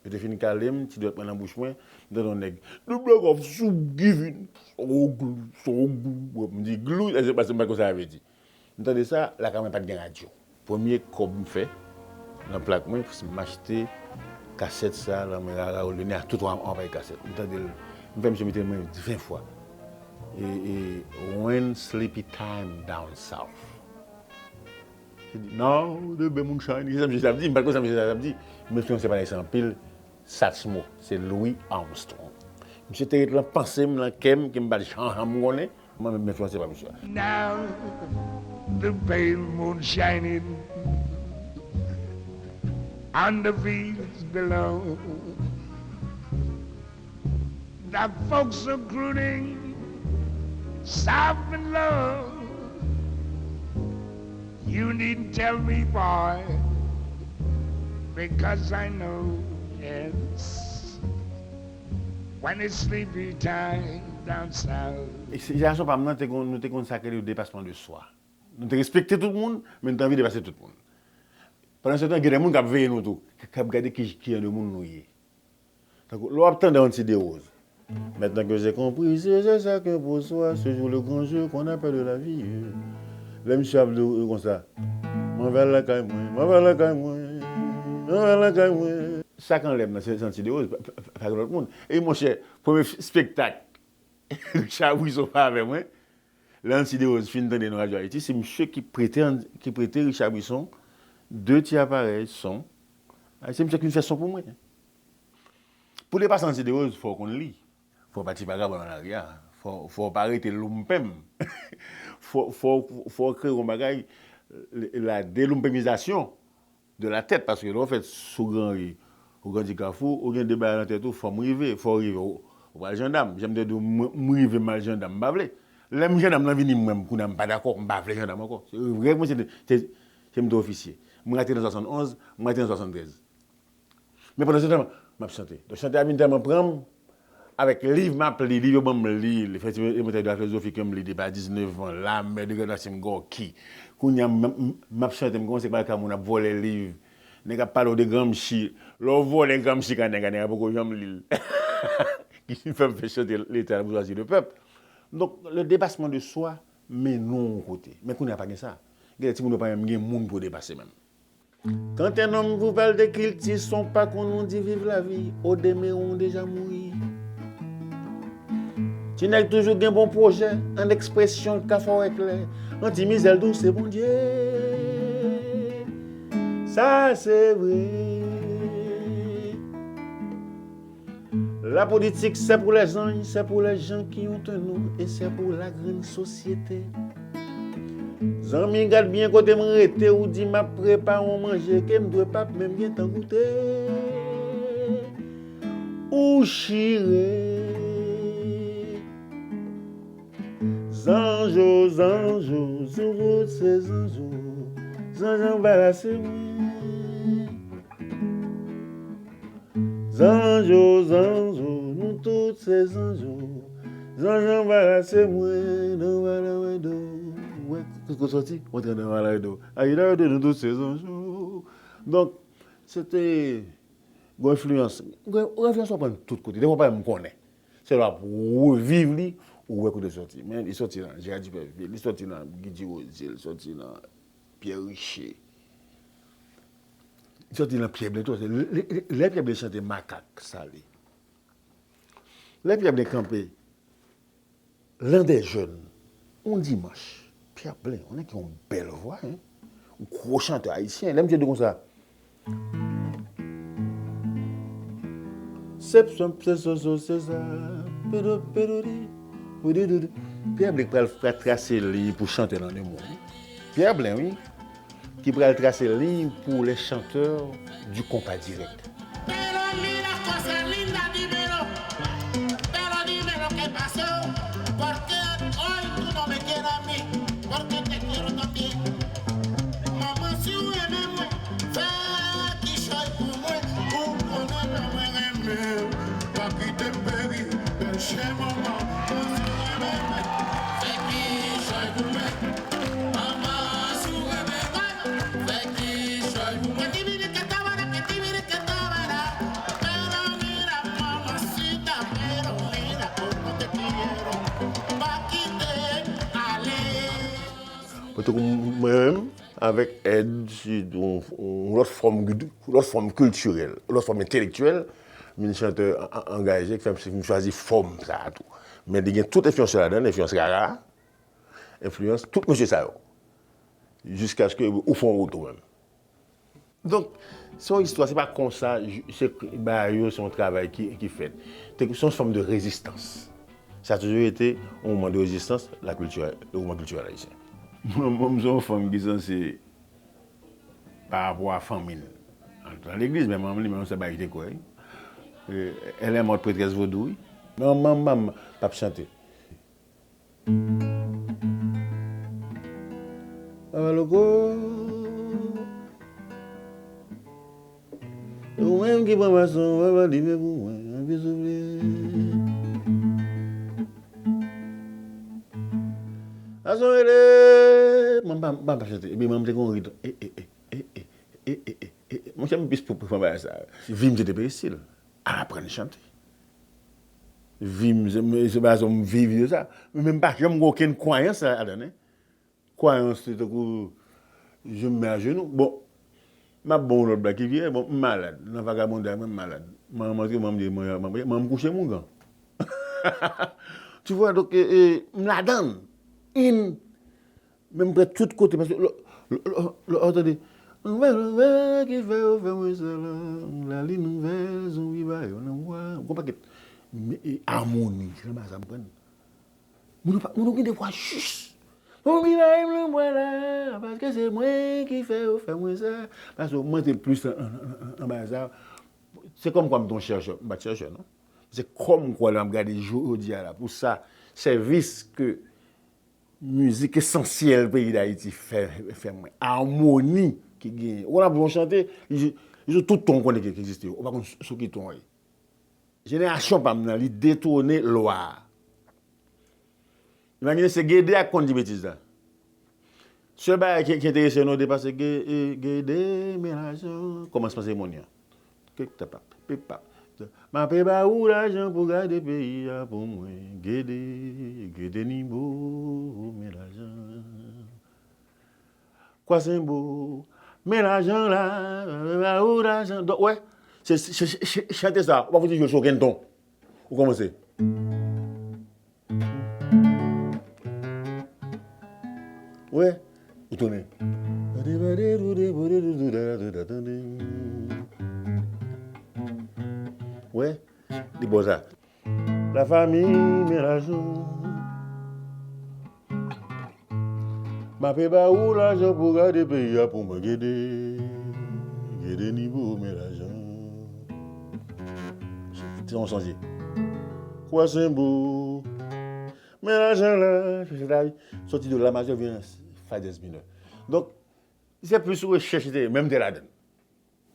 Yo te fin kale m, ti dwèt mwen nan bouch mwen, m tande yon nèg, "The block of soup giving, so glou, so glou." M di, "Glou?" Sa se paske m pa t konn sa sa vle di. M tande sa, lakay mwen pa t gen radyo. Premye kòb m fè nan plak mwen, se m achte kasèt sa, Lanmè Rara Olene a tout an, an pay kasèt. M tande l, m fè misye mete l mwen ven fwa. E, e, When Sleepy Time Down South. Li di, "Now the moon shining." Se sa misye t ap di, m pa t konn sa misye t ap di. Men se yon bagay sa anpil, Satchmo, se Louis Armstrong. Misye te ret lan panse m, lan kè m, ke m pa t janm, janm konnen. Mwen menm, m enfliyanse pa misye a. Now the pale moon shining on the fields below. The folks are crooning soft and low. You needn't tell me, boy, because I know, yes. When it's sleepy time down south. E se, jason pa m nan, te konn, nou te konn sa ke le depasman de swa. Nou te respekte tout moun, men nou te anvi depase tout moun. Pandan se tan, gen de moun k ap veye nou tou, k, k ap gade ki, ki jan de moun nou ye. Tankou, lè w ap tande yon ti de Rose. Maintenant que j'ai compris, c'est ça que pour soi, ce jour le grand jeu qu'on appelle la vie. Lè misye ap di w konsa, "M anvi al lakay mwen, m anvi al lakay mwen, m anvi al lakay mwen." Sa k anlè m nan, se, se yon ti de Rose, pa, pa, pa, pa gen lòt moun. E monchè, premye spektak Richard Brisson fè avè mwen, lè Anti de Rose fin tande nan Radyo Ayiti, se misye ki prete, ki prete Richard Brisson de ti aparèy son. Se misye ki vin fè son pou mwen. Pou depase Anti de Rose, fò w konn li. Fò w pa ti vagabon nan lari a. Fò, fò w pa rete lounpenm. Fò, fò, fò w kreye yon bagay, la delounpenmizasyon de la tèt, paske lè w fèt sou Gran Ri, ou grandi Kafou, ou gen de bagay nan tèt ou, fò m rive, fò w rive, ou, ou pral jandam. Jan m te di w, mwen, m rive, m al jandam, m pa vle. Lè m jandam nan vini, mwen, kounye a, m pa dakò, m pa vle jandam ankò. Se rèv mwen, se, se, se m te ofisye. M rate nan swasannonz, m rate nan swasanntrèz. Men pandan se tan, M ap chante. Donk, chante a vin tèlman pran m, avèk liv m ap li, liv yo ban m li, li fè ti motè de la filozofi ke m li depi a diznèf an, La Mer de Gadasim Gorky. Kounye a, m, m, m ap chante, m kòmanse pale ka moun ap vòlè liv. Nèg ap pale w de Gramsci. Lè w vòlè Gramsci ka nèg la, nèg la poko janm li l. Ki fè m fè chante Leta, la boujwazi, le pèp. Donk, le depasman de swa mennen w yon kote. Men kounye a pa gen sa. Gen de timoun yo pa menm gen moun pou yo depase menm. Quand un homme vous parle de culture, son pas qu'on nous dit vive la vie, au demeurant déjà mouri. Ti nèg toujou gen bon pwojè, an ekspresyon l ka fè w eklè. An ti mizè l tou se Bondye. Sa se vre. La politique, c'est pour les anges, c'est pour les gens qui ont un nom, et c'est pour la grande société. Zanmi, gad byen kote m rete, ou di m ap prepare yon manje ke m dwe p ap menm gentan goute. Ou chire. Zanjo, zanjo, zourout se zanjo. Zanj anbarase mwen. Zanjo, zanjo, nou tout se zanjo. Zanj anbarase mwen, nan Valorado. Ou wè, kote w sòti, ou antre nan Valorado. Ayi, Valorado, nou tout se zanjo. Donk, se te gon enfliyans. Gon enfliyans w ap pran tout kote. Defwa w pa menm konnen. Se lè w ap reviv li, ou wè kote l sòti. Men li sòti nan Jera Dipèvye, li sòti nan Guy Desrosiers, li sòti nan Pierre Richer. Li sòti nan Pierre Blain tou. Lè, lè, lè Pierre Blain chante Makak Sale. Lè Pierre Blain kanpe L'an des jeunes, yon dimanch, Pierre Blain, yon nèg ki yon bèl vwa, en, yon gwo chantè ayisyen. Lè misye di konsa, sep, sep, se, so, so, se, sa, pedo, pedo, di, poudi, doudou. Pierre Blain pral, pral trase liy pou chantè nan lemond. Pierre Blain, wi. Ki pral trase liy pou les chanteurs du compas direct. Pero mira cosa linda, dímelo. Pero dímelo qué pasó, porque hoy tú no me quieres a mí, porque te quiero también. Manman, si w renmen mwen, fè kichòy pou mwen, ou konnen kòman mwen renmen w. Pa kite m peri, bèl chè manman, manman, si w renmen mwen, fè kichòy pou mwen. Kote kou mwen menm, avèk èd yon, yon lòt fòm, lòt fòm kiltirèl, lòt fòm entelektyèl, m vin chantè an-, an-, angaje, ki fè m, m chwazi fòm sa a tou. Men li gen tout enfliyans yo ladan l, enfliyans rara, enfliyans tout mesye sa yo. Jiskaske ou fè yon wout ou menm. Donk, se yon istwa, se pa konsa, se, bagay yo, se yon travay ki, ki fèt. Se yon fòm de rezistans. Sa toujou ete yon moman de rezistans, la kilti, le mouvman kiltirèl ayisyen. Mwen, mwen, se yon fanm ki sanse pa rapò a fanmi l. Antre nan legliz, men manman li, menm se bagay ki te kwè. Euh, elle est morte prêtresse vodou, wi. Manman, manman, p ap chante. Papa Loko. E ou menm ki pran bason, papa limen pou mwen, anpi soufle. Bason rele. Mwen pa, mwen pa chante. Epi mwen te gon rit. E, e, e, e, e, e, e, e, e, e. Monchè, m plis pou, pou pran bagay sa. Vi m se te peristil. Al aprann chante. Vi m, se, se pa sa m viv yo sa. Men m pa janm gen okenn kwayans ladan, en. Kwayans li tankou je m met ajenou. Bon, m ap ba w yon lòt blag ki vye, bon, m malad. Nan vagabondaj mwen, m malad. Manman m antre, manman m di, manman m kouche m ougan. Tu vois, donk, e, e, m ladan l. In, men m prè tout kote, paske lè, lè, lè, lè, w tande, nouvèl, nouvèl ki fè yo fè mwen sa la, lalin ouvè, zonbi ba yo nan bwa, gon pakèt, e, amoni, se nan bagay sa m pran. Moun yo pa, moun yo gen de vwa jis. Moun ki rayi m nan bwa la, paske se mwen ki fè yo fè mwen sa. Paske mwen te plis an, an, an, an, an bagay sa. Se kòmkwa m te yon chèchè, m pa t chèchè, non. Se kòmkwa lè m ap gade jodi a la, pou sa, sèvis ke mizik esansyèl peyi Dayiti fè, fè mwen. Amoni ki genyen. Ou konn ap jwe yon chante, li, Li sou tout ton ou konnen ki, ki egziste yo. Ou pa konn sou, sou ki ton w ye. Jenerasyon pa m nan, li detwone lwa a. Imajine se Gede a k konn di betiz la. Sèl bagay ki, ki enterese nou depa se Ge-, e, Gede, men lajan, kòmansman seremoni an. Kik tapap, pip pap. M ape ba ou lajan pou gade peyi a pou mwen. Gede, Gede Nibo, men lajan. Kwa Senbo, men lajan la, ba ou lajan. Donk, wè, se, se, se, se, chante sa, ou pa fouti jwe sou okenn ton. Ou kòmanse. Wè, ou tounen. Wè, li bon sa. Lafanmi, men lajan. M ape ba ou lajan pou gade peyi a pou mwen, Gede, Gede Nibo, men lajan. Se yon sonje. Kwa Senbo. Men lajan la, chèche lavi. Soti de la majè vin an fa dyèz minè. Donk, se plis yon rechèch li te ye, men m te ladan l.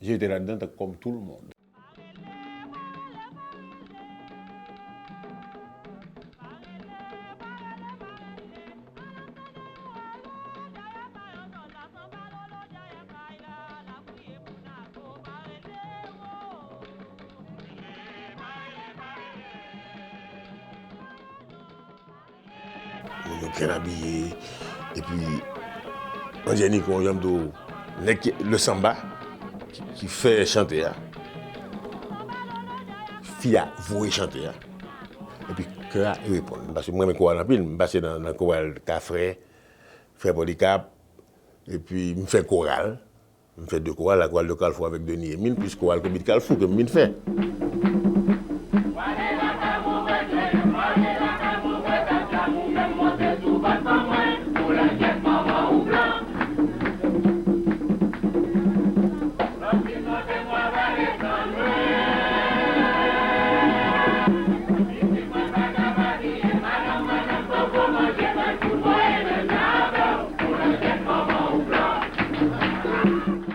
Je te ladan l kòm tout le monde. Moun yo byen abiye, epi, on dirait ni kon jan m di w, nèg ki, le samba, ki, ki fè chante a, fi a voye chante a, epi kè a reponn. Paske mwen renmen koral anpil, m pase nan, nan koral Kafrè, Frè Polikap, epi m fè koral. M fè de koral, la koral de Kalfou avèk Denis Emile, plis koral Konbit Kalfou ke m vin fè.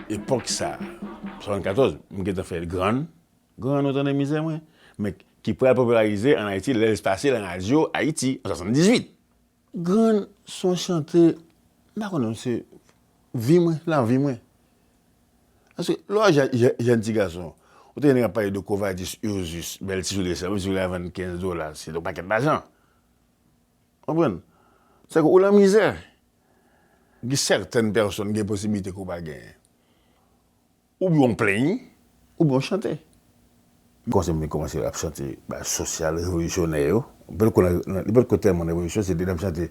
Epòk sa, swasannkatòz, m gentan fè Grann. Grann, ou tande mizè mwen, men ki pral popilarize ann Ayiti lè l pase nan radyo Ayiti an swasanndizuit. Grann se yon chante, m pa konnen, se vi mwen, lavi mwen. Paske lè w jèn, jèn, jèn ti gason, ou tande nèg ap pale de Kovadis, Ursus, bèl ti soulye sa, menm si soulye a vann kenz dola, se yon pakèt lajan. Konprann? Sèke ou nan mizè. Gen sètèn pèsòn gen posiblite ke w pa genyen. Oubyen w plenyen, oubyen w chante. Kòmanse, mwen kòmanse ap chante bagay sosyal, revolisyonè yo. Li potko nan, nan, li potko tèlman nan revolisyon, se te nan chante,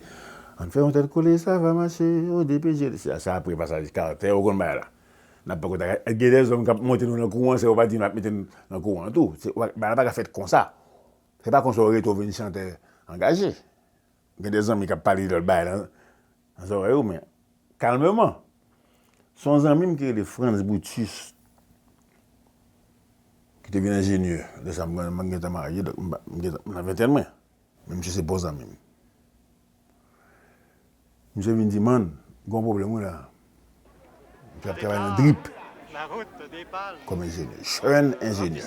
ann fè yon tèt kole, sa va mache, o D P G, se sa apre pasaj Carter, ou konn bagay la. N ap pran kontak, gen de zòm k ap monte nou nan kouran, se yo pa di n ap mete n nan kouran an tou. Se, bagay la pa ka fèt konsa. Se pa konsa w rete w vin chantè angaje. Gen de zanmi k ap pale lòt bagay nan, nan zòrèy ou, men kalmeman. Se yon zanmi m ki rele Frantz Brutus, ki te vin enjenyè. Lè sa a, mwen, mwen gentan marye, donk m pa, m gentan, m nan ventèn mwen. Men misye se bon zanmi m. Misye vin di, "Man, gen yon pwoblèm wi la." Misye ap travay nan drip kòm enjenyè, jèn enjenyè.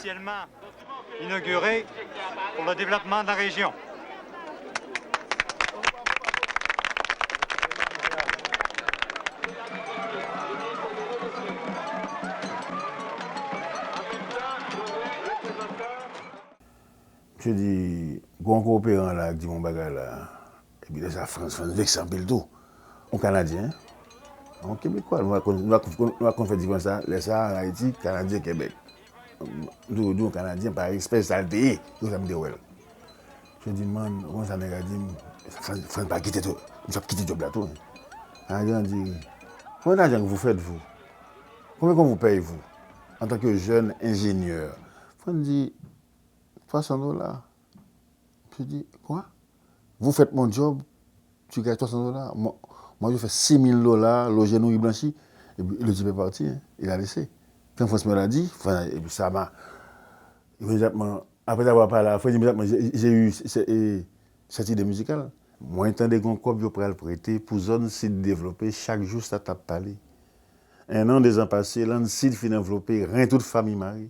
Inauguré pour le développement de la région. Misye di, gen yon kooperan la k di m yon bagay la. Epi lè sa, Frantz, Frantz vekse anpil tou. Yon Kanadyen, yon Kebekwa, nou pa konn, nou pa konn, nou pa konn fè diferans sa. Lè sa, ann Ayiti, Kanadyen, Kebèk. M toujou di yon Kanadyen, pa respè, sa l te ye, se konsa m te wè l. Misye di, "Man, ou konn sa nèg la di m?" Frantz, Frantz pa kite tou. Misye ap kite djòb la tou. Kanadyen an di, "Combien d'argent que vous faites, vous? Combien qu'on vous paye, vous, en tant que jeune ingénieur?" Frantz di, "Twa san dola." Misye di, "Quoi? Vous faites mon job, tu gagnes twa san dola. Moi, moi, je fais six mille dollars, loje, nouri, blanchi." Et puis, le type est parti, hein. Il a laissé. Quand Frantz me l'a dit, enfin, et puis ça m'a, immédiatement, après avoir parlé à Frantz, immédiatement, j'ai, j'ai eu ce, et cette idée musicale. Mwen tande gon kòb yo pral prete pou zòn Sid devlope, chak jou sa t ap pale. En an, dezan pase, Landsid fin anvlope, ren tout fanmi mare.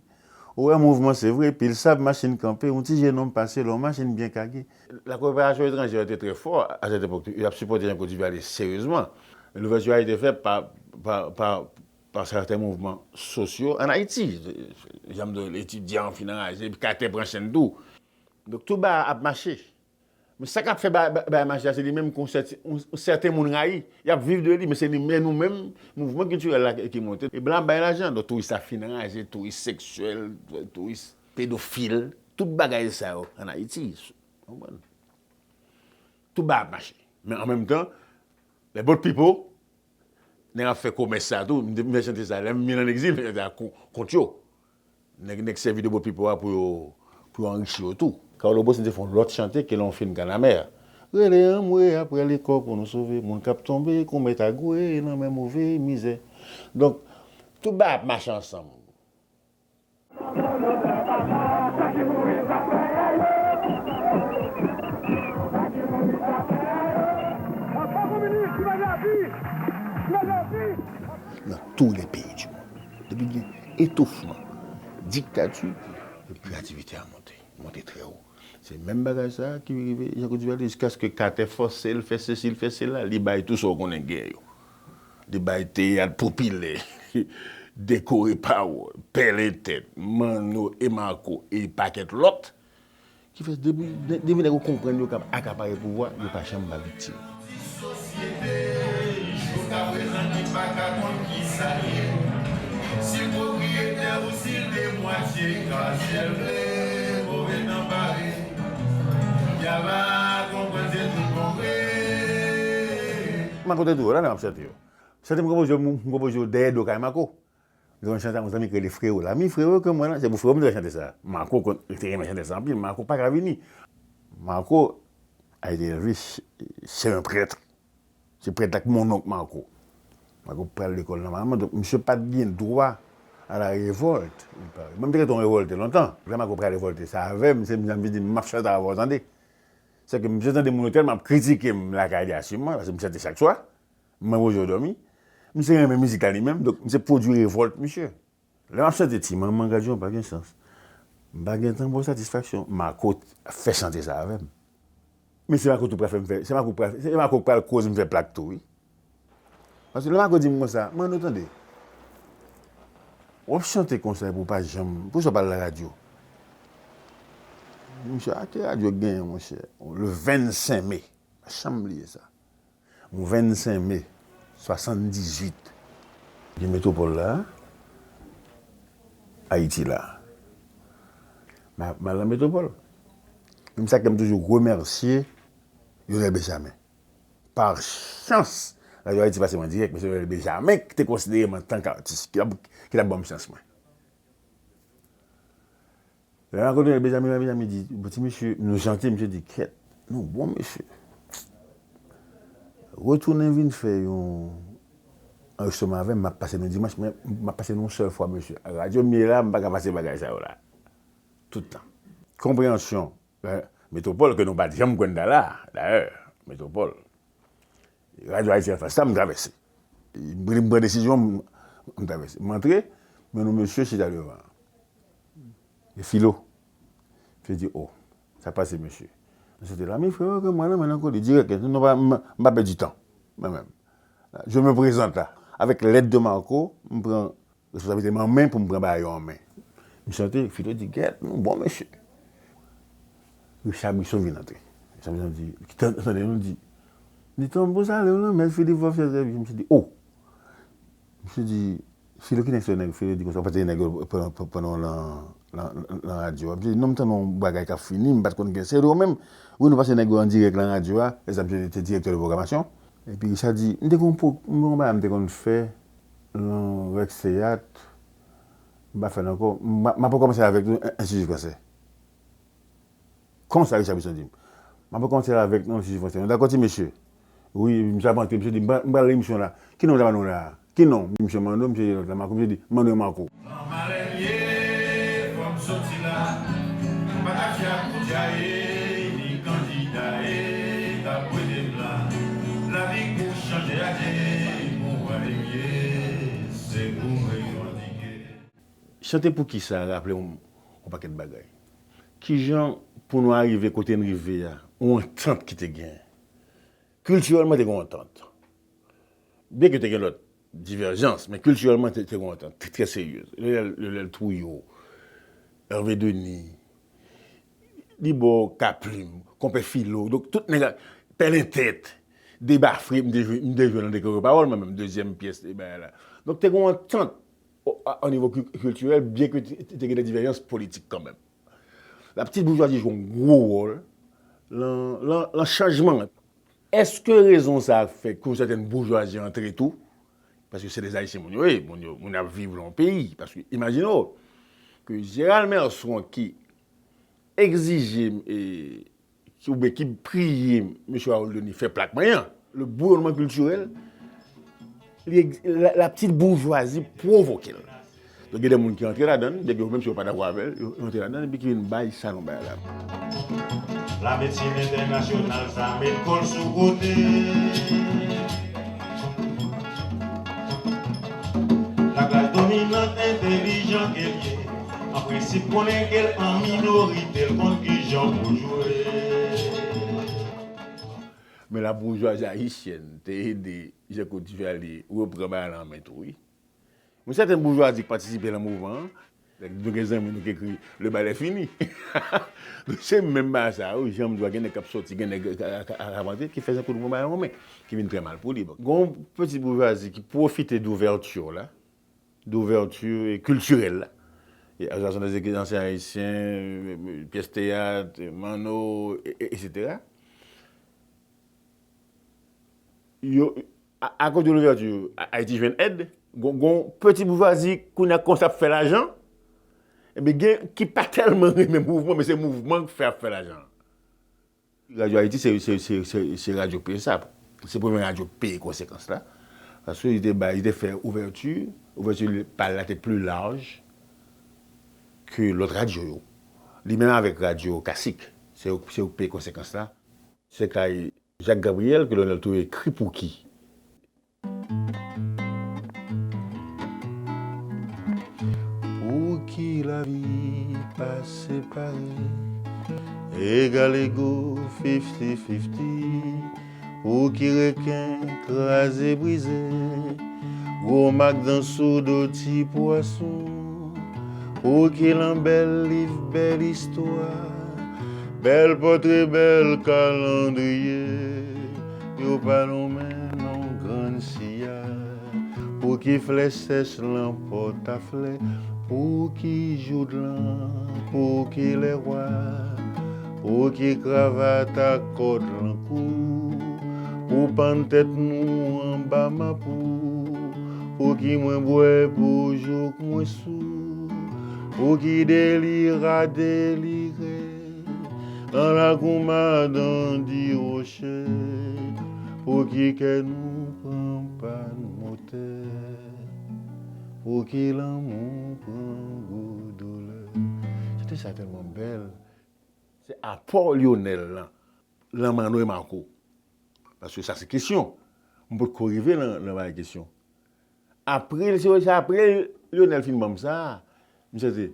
Ou wè mouvman se vre, pil sab, machin kanpe, yon ti jennonm pase, lè yon machin byen kage. La koperasyon etranjè te trè fò a sèt epòk, y ap sipòte Jean Claude Duvalier seryezman. Louvèti a te fèt pa, pa, pa, pa sèten mouvman sosyo ann Ayiti. Jan m di w, etidyan fin anraje, epi Katè pran chenn tou. Donk, tout bagay ap mache. Men sa k ap fè ba- ba- bagay mache a, se li menm ke yon sèti- yon- yon sèten moun rayi. Y ap viv de li, men se li menm, nou menm, mouvman kiltirèl la ki, ki monte. E blan ap bay lajan. Donk, touris la fin anraje, touris seksyèl, touris pedofil, tout bagay sa yo ann Ayiti. Konprann? Tout bagay ap mache. Men an menm tan, les boat people, nèg ap fè komès sa tou. M te- m fè chante sa. Lè m vin an egzil, m fè chante sa kon- kont yo. Nèg, nèg sèvi de boat people a pou yo, pou yo anrichi yo tou. Carlo Bossin te fè yon lòt chante ke lè w fin kanamè a. Rele anmwe apre lekò pou nou sove. Moun k ap tonbe kon mèt a gwe nan men move mizè. Donk, tout bagay ap mache ansanm. Dans tous les pays du monde, depi gen etoufman, diktati, kreyativite a monte, monte trè wo. Se menm bagay sa a ki rive Jean Claude Duvalier, jiskaske Katè fòse l fè sesi, l fè sela, li bay tou sa w konnen gen yo. Li bay teyat popilè, Dekore Pawòl, Pèlen Tèt, Manno e Mako e pakèt lòt. Ki fè depi, de- depi nèg yo konprann yo kab akapare pouvwa, yo pa janm pa viktim. Sosyete, jiska prezan ki pa ka konn kisa l ye. Si l pwopriyetè ou si l demwatye, ka si l vle, move tan pare. Yava konprann se tout bon vre. M rakonte tou yo la, lè m ap chante yo. Chante m konpoze yo, m konpoze yo dèyè do kay Mako. Mwen te konn chante ak yon zanmi ki rele Frewo. Lami Frewo ke mwen lan, se pou Frewo m te fè chante sa. Mako konn, li te renmen chante sa anpil. Mako pa ka vini. Mako a ete elve, c'est un prêtre. Se prèt la ki mon onk Mako. Mako pral lekòl nòmalman, donk misye pa t gen dwa à la révolte. Mwen m te rete yon revòlte lontan. Lè Mako pral revòlte, se avè m, se m di, m ap chante avè w tande. Se ke misye tande moun otèl, m ap kritike m lakay li a siman, paske m chante chak swa. Mwen poze yo dòmi. Misye renmen mizik la li menm, donk misye pwodui revòlt misye. Lè m ap chante Ti manman gad jan w pa gen chans. M pa gen tan ba w satisfaksyon. Mako fè chante sa avè m. Men se Mako tou pral fè m fè, se Mako pral, se Mako pral koz m fè plak tou, wi. Paske lè Mako di m konsa, Manno tande. W ap chante konsa epi w pa janm, poukisa w pa al nan radyo? Misye, a ki radyo k genyen, monchè? Le vennsenk me. Pa janm bliye sa. Yon vennsenk me swasanndizuit. Gen metwopòl la, Ayiti la. M a- m al nan metwopòl. Menm sa ke m toujou remèsye Lionel Benjamin. Pa chans, Radyo Ayiti pase mwen dirèk, mesye Lionel Benjamin ki te konsidere m antanke atis, ki t ap, ki t ap ban m chans mwen. Lè m rakonte Benjamin, Benjamin di, bon, ti mesye, nou chante, misye di, kèt, nou bon mesye. Retounen vin fè yon anrejistreman avè m, m ap pase nou dimanch, men m ap pase nou yon sèl fwa, mesye. Radyo m ye la, m pa ka pase bagay sa yo la. Tout tan. Konpreyansyon, eh, Metwopòl, ke nou pa t janm kwè n ta la, dayè, Metwopòl. Radyo Ayiti an fas la, m travèse. M pran, m pran desizyon, m, m travèse. M antre, m wè yon mesye chita devan. E Filo. Misye di, o, sa pase, mesye? Misye di, Lami Frewo ke mwen, non, men nan kote dirèk, non, pa, m, m pa pèdi tan. Mwen menm. Je me présente là. Avec l'aide de Marco, m pran responsablite m an men pou m pran bagay yo an men. M chante, Filo di, gèt, nou bon mesye. Richard Brisson vin antre. Richard Brisson di, ki tan- tande nou di, li tanbou sa, lè w lanmèd, Philippe Vov, chèz, misye di, o! Misye di, Filo ki nèg se nèg, Filo di konsa, w pa te nèg yo pran pran w nan nan nan radyo a. Misye di, non, m tande yon bagay k ap fini, m pa t konn gen, se yo menm. Wi, nou pase nèg yo an dirèk nan radyo a, e sa misye te direktè de pwogramasyon. Epi Richard di, m te gon pwo- m gon bagay m te konn fè nan Rex Teyat, m pa fè l ankò. M ap m ap rekòmanse avèk nou, Enstiti Fransè. Konsa Richard Brisson di m, m ap rekòmanse avèk nou, Enstiti Fransè. Nou dakò ti mesye? Wi, misye ap antre, misye di, m pral- m pral emisyon la. Ki non m ta ba nou la? Ki non? Misye mande w, misye di lòt la, Marco, misye di, mande w Marco. Nan malè m ye, fò m soti la. Patafya koudya e, ni kandida e, k ap wete m la. Lavi kou chanje adye, pou wè m ye. Chante Poukisa raple m yon pakèt bagay. Kijan pou nou arive kote n rive a, yon antant ki te gen. Kiltirèlman, te gen yon antant. Byenke te gen lòt divèjans, men kiltirèlman, te, te gen yon antant trè, trè serye. Lionel, Lionel Trouillot, Hervé Denis, Libò Kaplim, Konpè Filo, donk tout nèg la, Pèlen Tèt, Deba Fre, m te jwe, m te jwe nan Deklarasyon Pawòl, mwen menm, dezyèm pyès de bagay la. Donk, te gen yon antant o, a, o nivo ki-, kiltirèl, byenke te, te, te gen de divèjans politik kanmenm. Laptitboujwazi jwe yon gwo wòl lan, lan, lan chanjman an. Èske rezon sa a fè ke yon sètèn boujwazi antre tou? Paske se de Ayisyen moun yo ye, moun yo, moun ap viv lan yon peyi. Paske imajine w ke Gérald Merson ki egzije, e, ki, oubyen ki priye mesye Harold Denis fè plak mwen an, le bouyonman kiltirèl, li egz-, la, la petite bourgeoisie pwovoke l. Donk, gen de moun ki antre ladan l, depi yo menm si yo pa dakò avè l, yo, yo antre ladan l, epi ki vin bay sa nou bay la. Lamedsin entènasyonal sa met kò l sou kote. Laklas dominant entèlijan ke l ye, an prensip konnen ke l an minorite, l konn kijan pou jwe. Men la bourgeoisie haïtienne te ede Jean Claude Duvalier reprann bagay la an men tou, wi. Yon sèten boujwazi ki patisipe nan mouvman an, nou gen zanmi nou ki ekri, le bal est fini. Donk, se menm bagay sa, wi, jan m di w, gen nèg k ap sòti, gen nèg k ap antre, ki fè Jean Claude pran bagay an men, ki vin trè mal pou li. Bon, gen yon peti boujwazi ki pwofite douvèti la, douvèti kiltirèl la. E Association des écrivains anciens haïtiens, pyès teyat, Manno, e, e, etsetera. Yo, a, akoz de louvèti, A-, Ayiti jwenn èd. Gon, gon peti boujwazi kounye a kòmanse ap fè lajan. Ebyen, gen ki pa tèlman renmen mouvman, men se mouvman k fè ap fè lajan. Radyo Ayiti se, se, se, se, se radyo P S A. Se premye radyo peye konsekans la. Paske li te bay, li te fè ouvèti, ouvèti pa l la te pli laj ke lòt radyo yo. Li menm avèk radyo klasik, se yo, se yo k peye konsekans la. Se kay Jacques Gabriel ke Lionel Trouillot ekri Pouki. Pouki lavi pa separe, egal ego, fifty fifty. Pouki reken kraze brize, gwo mak dan sou do ti pwason. Pouki lan bèl liv, bèl istwa, bèl pòtre, bèl kalandriye, yo pa lonmen non grann siya. Pouki flè sèch lan pòtaflè, pouki joudlan, pouki lèwa, pouki kravat ak kòd lan kou, pou pann tèt nou anba mapou, pouki mwen bwè pou jouk mwen sou, pouki delira delire, lan lakou madan di woche, pouki kè nou pran pàn motè, pouki lanmou pran gwo doulè. Chante sa tèlman bèl. Se apò Lionel lan, lan Manno e Marco. Paske sa se kesyon. M potko rive lan, lan bagay kesyon. Apre, se, se apre Lionel fin ban m sa, misye te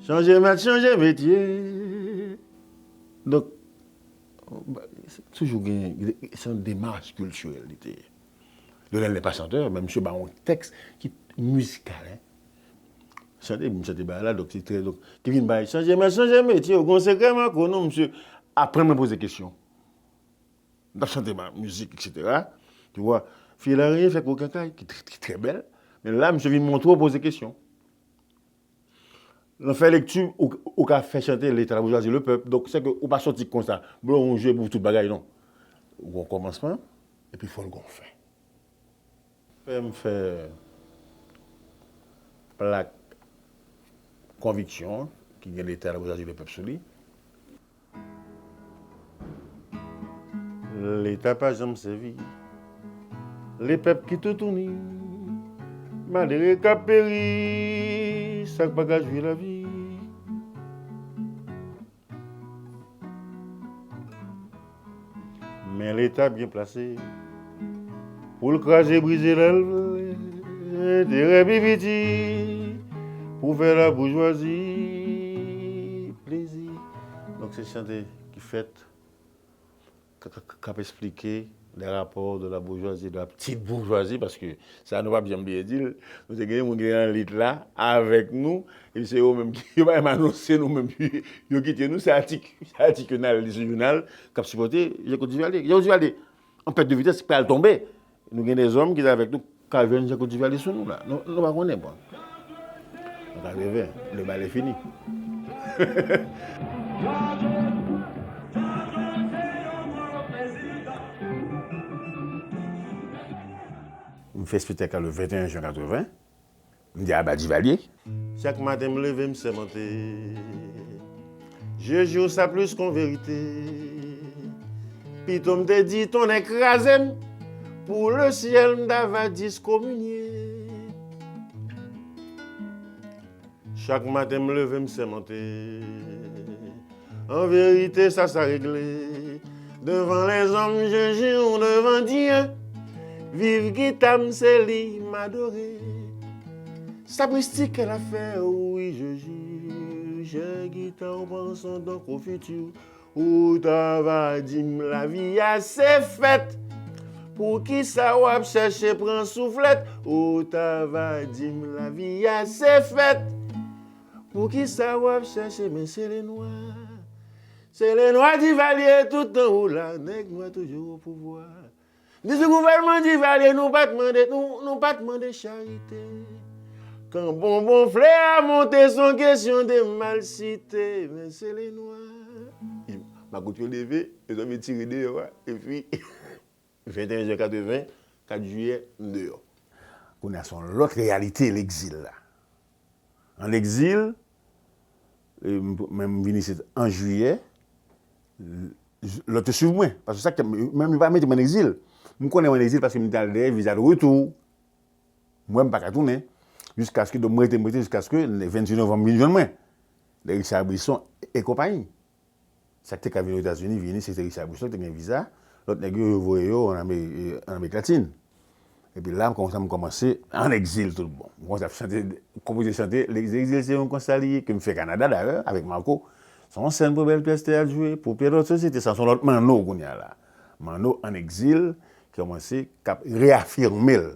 chanje mèt, chanje metye. Donk, toujou gen, se yon demach kiltirèl li te ye. Lionel n'est pas chanteur, men misye ba yon tèks ki mizikal, en. Chante, m chante bagay la, donk, se trè, donk, ki vin bay, chanje mèt, chanje metye, ou gon sekrè Marco, non, misye aprann mwen poze kesyon. M t ap chante ma mizik, etsetera. Tu vois, Fil Aryen fè koken kay, ki, ki, ki trè bèl. Men la, misye vin montre w poze kesyon. Nan fè lekti, ou, ou ka fè chante Leta, laboujwazi, lepèp. Donk, se ke ou pa sòti konsa, blowonje pou tout bagay, non. Ou gon kòmansman, epi fò l gon fen. Fè m fè plak konviksyon ki gen Leta, laboujwazi, lepèp sou li. Leta pa janm sèvi. Lepèp ki toutouni. Malere k ap peri, sa k pa ka jwi lavi. Men Leta byen plase pou l kraze, brize lè l vle. Enterè pi piti, Pou fè laboujwazi plezi. Donk, se chante ki fèt, k, k, k ap esplike les rapports de la bourgeoisie, de la petite bourgeoisie, paske sa nou p ap janm bliye di l, nou te gen moun ki te nan lit la avèk nou, epi se yo menm ki, yo pa menm anonse nou menm, yo kite nou, se atik, se atik yo nan al li sou jounal, k ap sipòte Jean Claude Duvalier. Jean Claude Duvalier, an pèt de vitès, pral tonbe. Nou gen de zòm ki te avèk nou, k al jwenn Jean Claude Duvalier sou nou la. Nou, nou pa konnen, bon. An katreven, le bal est fini. M fè espektak la le venteyen jen katreven. M di aba Duvalier. Chak maten m leve, m sèmante. Je jure ça plus qu'en vérité. Pito m te di tonnè kraze m, pou le syèl m ta va diskominye. Chak maten m leve, m sèmante. An verite, sa, sa regle. Devan lèzòm, je jure devan Dye. Viv gita m, se li m adore. Sa mistik ke l ap fè, wi, je jure. Jè gita w pran son don konfiti. Ou ta va di m lavi a se fèt. Poukisa w ap chèche pran souflèt? Ou ta va di m lavi a se fèt. Poukisa w ap chèche men se le nwa? Se le nwa Divalye tout tan ou la, nèg nwa toujou o pouvwa. Di sou gouvènman Divalye, nou pa t mande, nou, nou pa t mande charite. Kan bonbon flè a monte, se yon kesyon de malsite, men se le nwa. Makout yo leve, yo t ap tire deyò a, epi venteyen jen katreven, kat jiyè, m deyò. Kounye a se yon lòt reyalite legzil la. An egzil, e, m, men m vin isit an jiyè, l, lòt yo swiv mwen. Paske sa k te, menm yo pa mete m an egzil. M konnen m an egzil paske m t al dèyè viza de retou. Mwen, m pa ka tounen. Jiskaske, donk, m rete, m rete jiskaske venntuit novanm vin jwenn mwen. Richard Brisson e konpayi. Sa k te ka vin Ozetazini, vini, se te Richard Brisson ki te gen viza. Lòt nèg yo, yo voye yo ann Ame-, ann Amerik Latin. Epi la, m kòmanse, m kòmanse ann egzil tout bon. M kòmanse ap chante, konpoze chante, Legzil se yon konsta li ye, ke m fè Kanada dayè, avèk Marco. Se yon sèn pou bèl pyès teyat jwe, pou pyès lòt sosyete, sa se yon lòt Manno kounye a la. Manno ann egzil, ki kòmanse, k ap reyafime l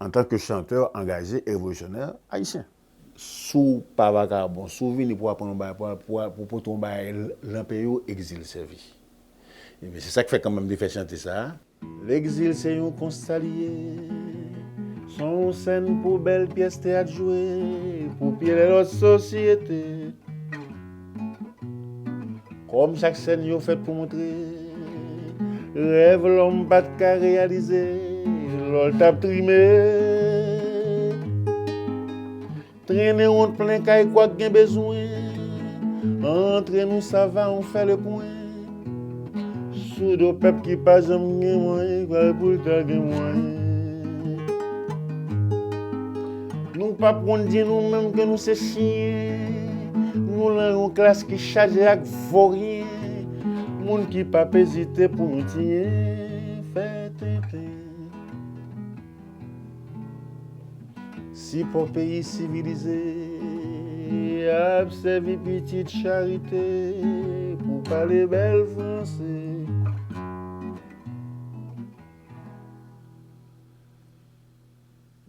antanke chantè angaje e revolisyonè ayisyen. Si w pa vakabon, si w vini pou aprann yon bagay, pou, pou, pou pote yon bagay l-, lan peyi w, egzil sèvi. Ebyen, se sa k fè kanmenm m te fè chante sa a. Legzil se yon konsta li ye. Se yon sèn pou bèl pyès teyat jwe, pou pyès lòt sosyete. Kòm chak sèn yo fèt pou montre, rèv lòm pa t ka reyalize, lò l t ap trime. Trennen wont plen kay kwak gen bezwen. Antre nou sava, on fè le pwen. Sou do pèp ki pa janm gen mwayen, pral pou l ta gen mwayen. Nou p ap wont di nou menm ke nou se chyen. Nou lan yon klas ki chaje ak voryen. Moun ki p ap ezite pou nou tiyen, fè tenten. Sipò peyi sivilize ap sèvi pitit charite pou pale bèl franse.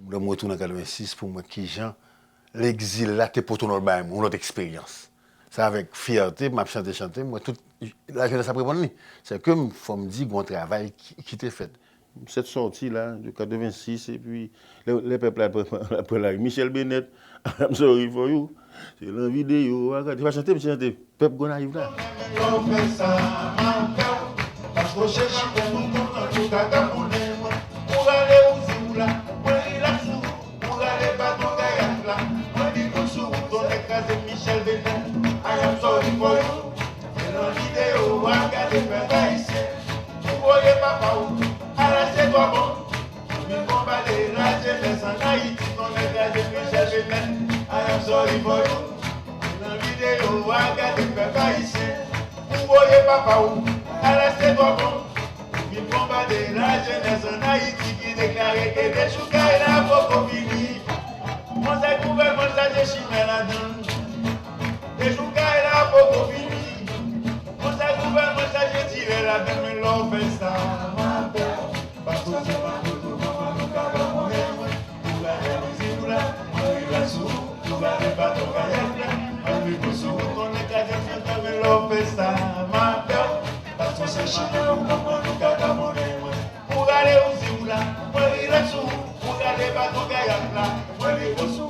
Lè m retounen an katrevensis pou m wè kijan legzil la te pote yon lòt bagay, yon lòt eksperyans. Se avèk fyète m ap chante, chante, m wè tout lajenès ap reponn li. Se ke m, fò m di, gon travay ki, ki te fèt. Sèt sòti la, de katrevensis, epi lè, lè pèp la pran, pran lari. Michel Bennett, I'm sorry for you. Se lan videyo a, gade, se pa chante, misye chante pèp Gonayiv la. Lè w fè sa, m a fè w. Paske w chèche pou nou kontan, tout ata konnen mwen. Ou rale ou di ou la, mwen rilaks ou. Ou rale baton kayaf la, mwen bitoun sou wout, tonnè kraze Michel Bennett. I am sorry for you. Se nan videyo a, gade pèp ayisyen. Ou voye papa w al achte dwa bon. Ou vin konpare lajenès ann Ayiti, tonnè kraze Michel Bennett. I am sorry for you. Se nan videyo a, gade pèp ayisyen. Ou voye papa w al achte dwa bon. Ou vin konpare lajenès ann Ayiti ki deklare ke dechoukay la poko fini. Konsèy gouvènman chaje chimè ladan l. Dejou kay la poko fini. Konsèy gouvènman chaje tirè ladan l, men lè w fè sa, m ap pè w. Paske w se manman nou, manman nou ka pa konnen mwen. Pou gade mizik ou la, mwen rilaks sou ou. Pou gade baton kayèt la, mwen rilaks sou ou. Konnen kajèt mwen tanmen lè w fè sa, m ap pè w. Paske w se chimè ou, manman nou ka pa konnen mwen. Pou gade mizik ou la, mwen rilaks sou ou. Pou gade baton kayèt la, mwen rilaks sou ou.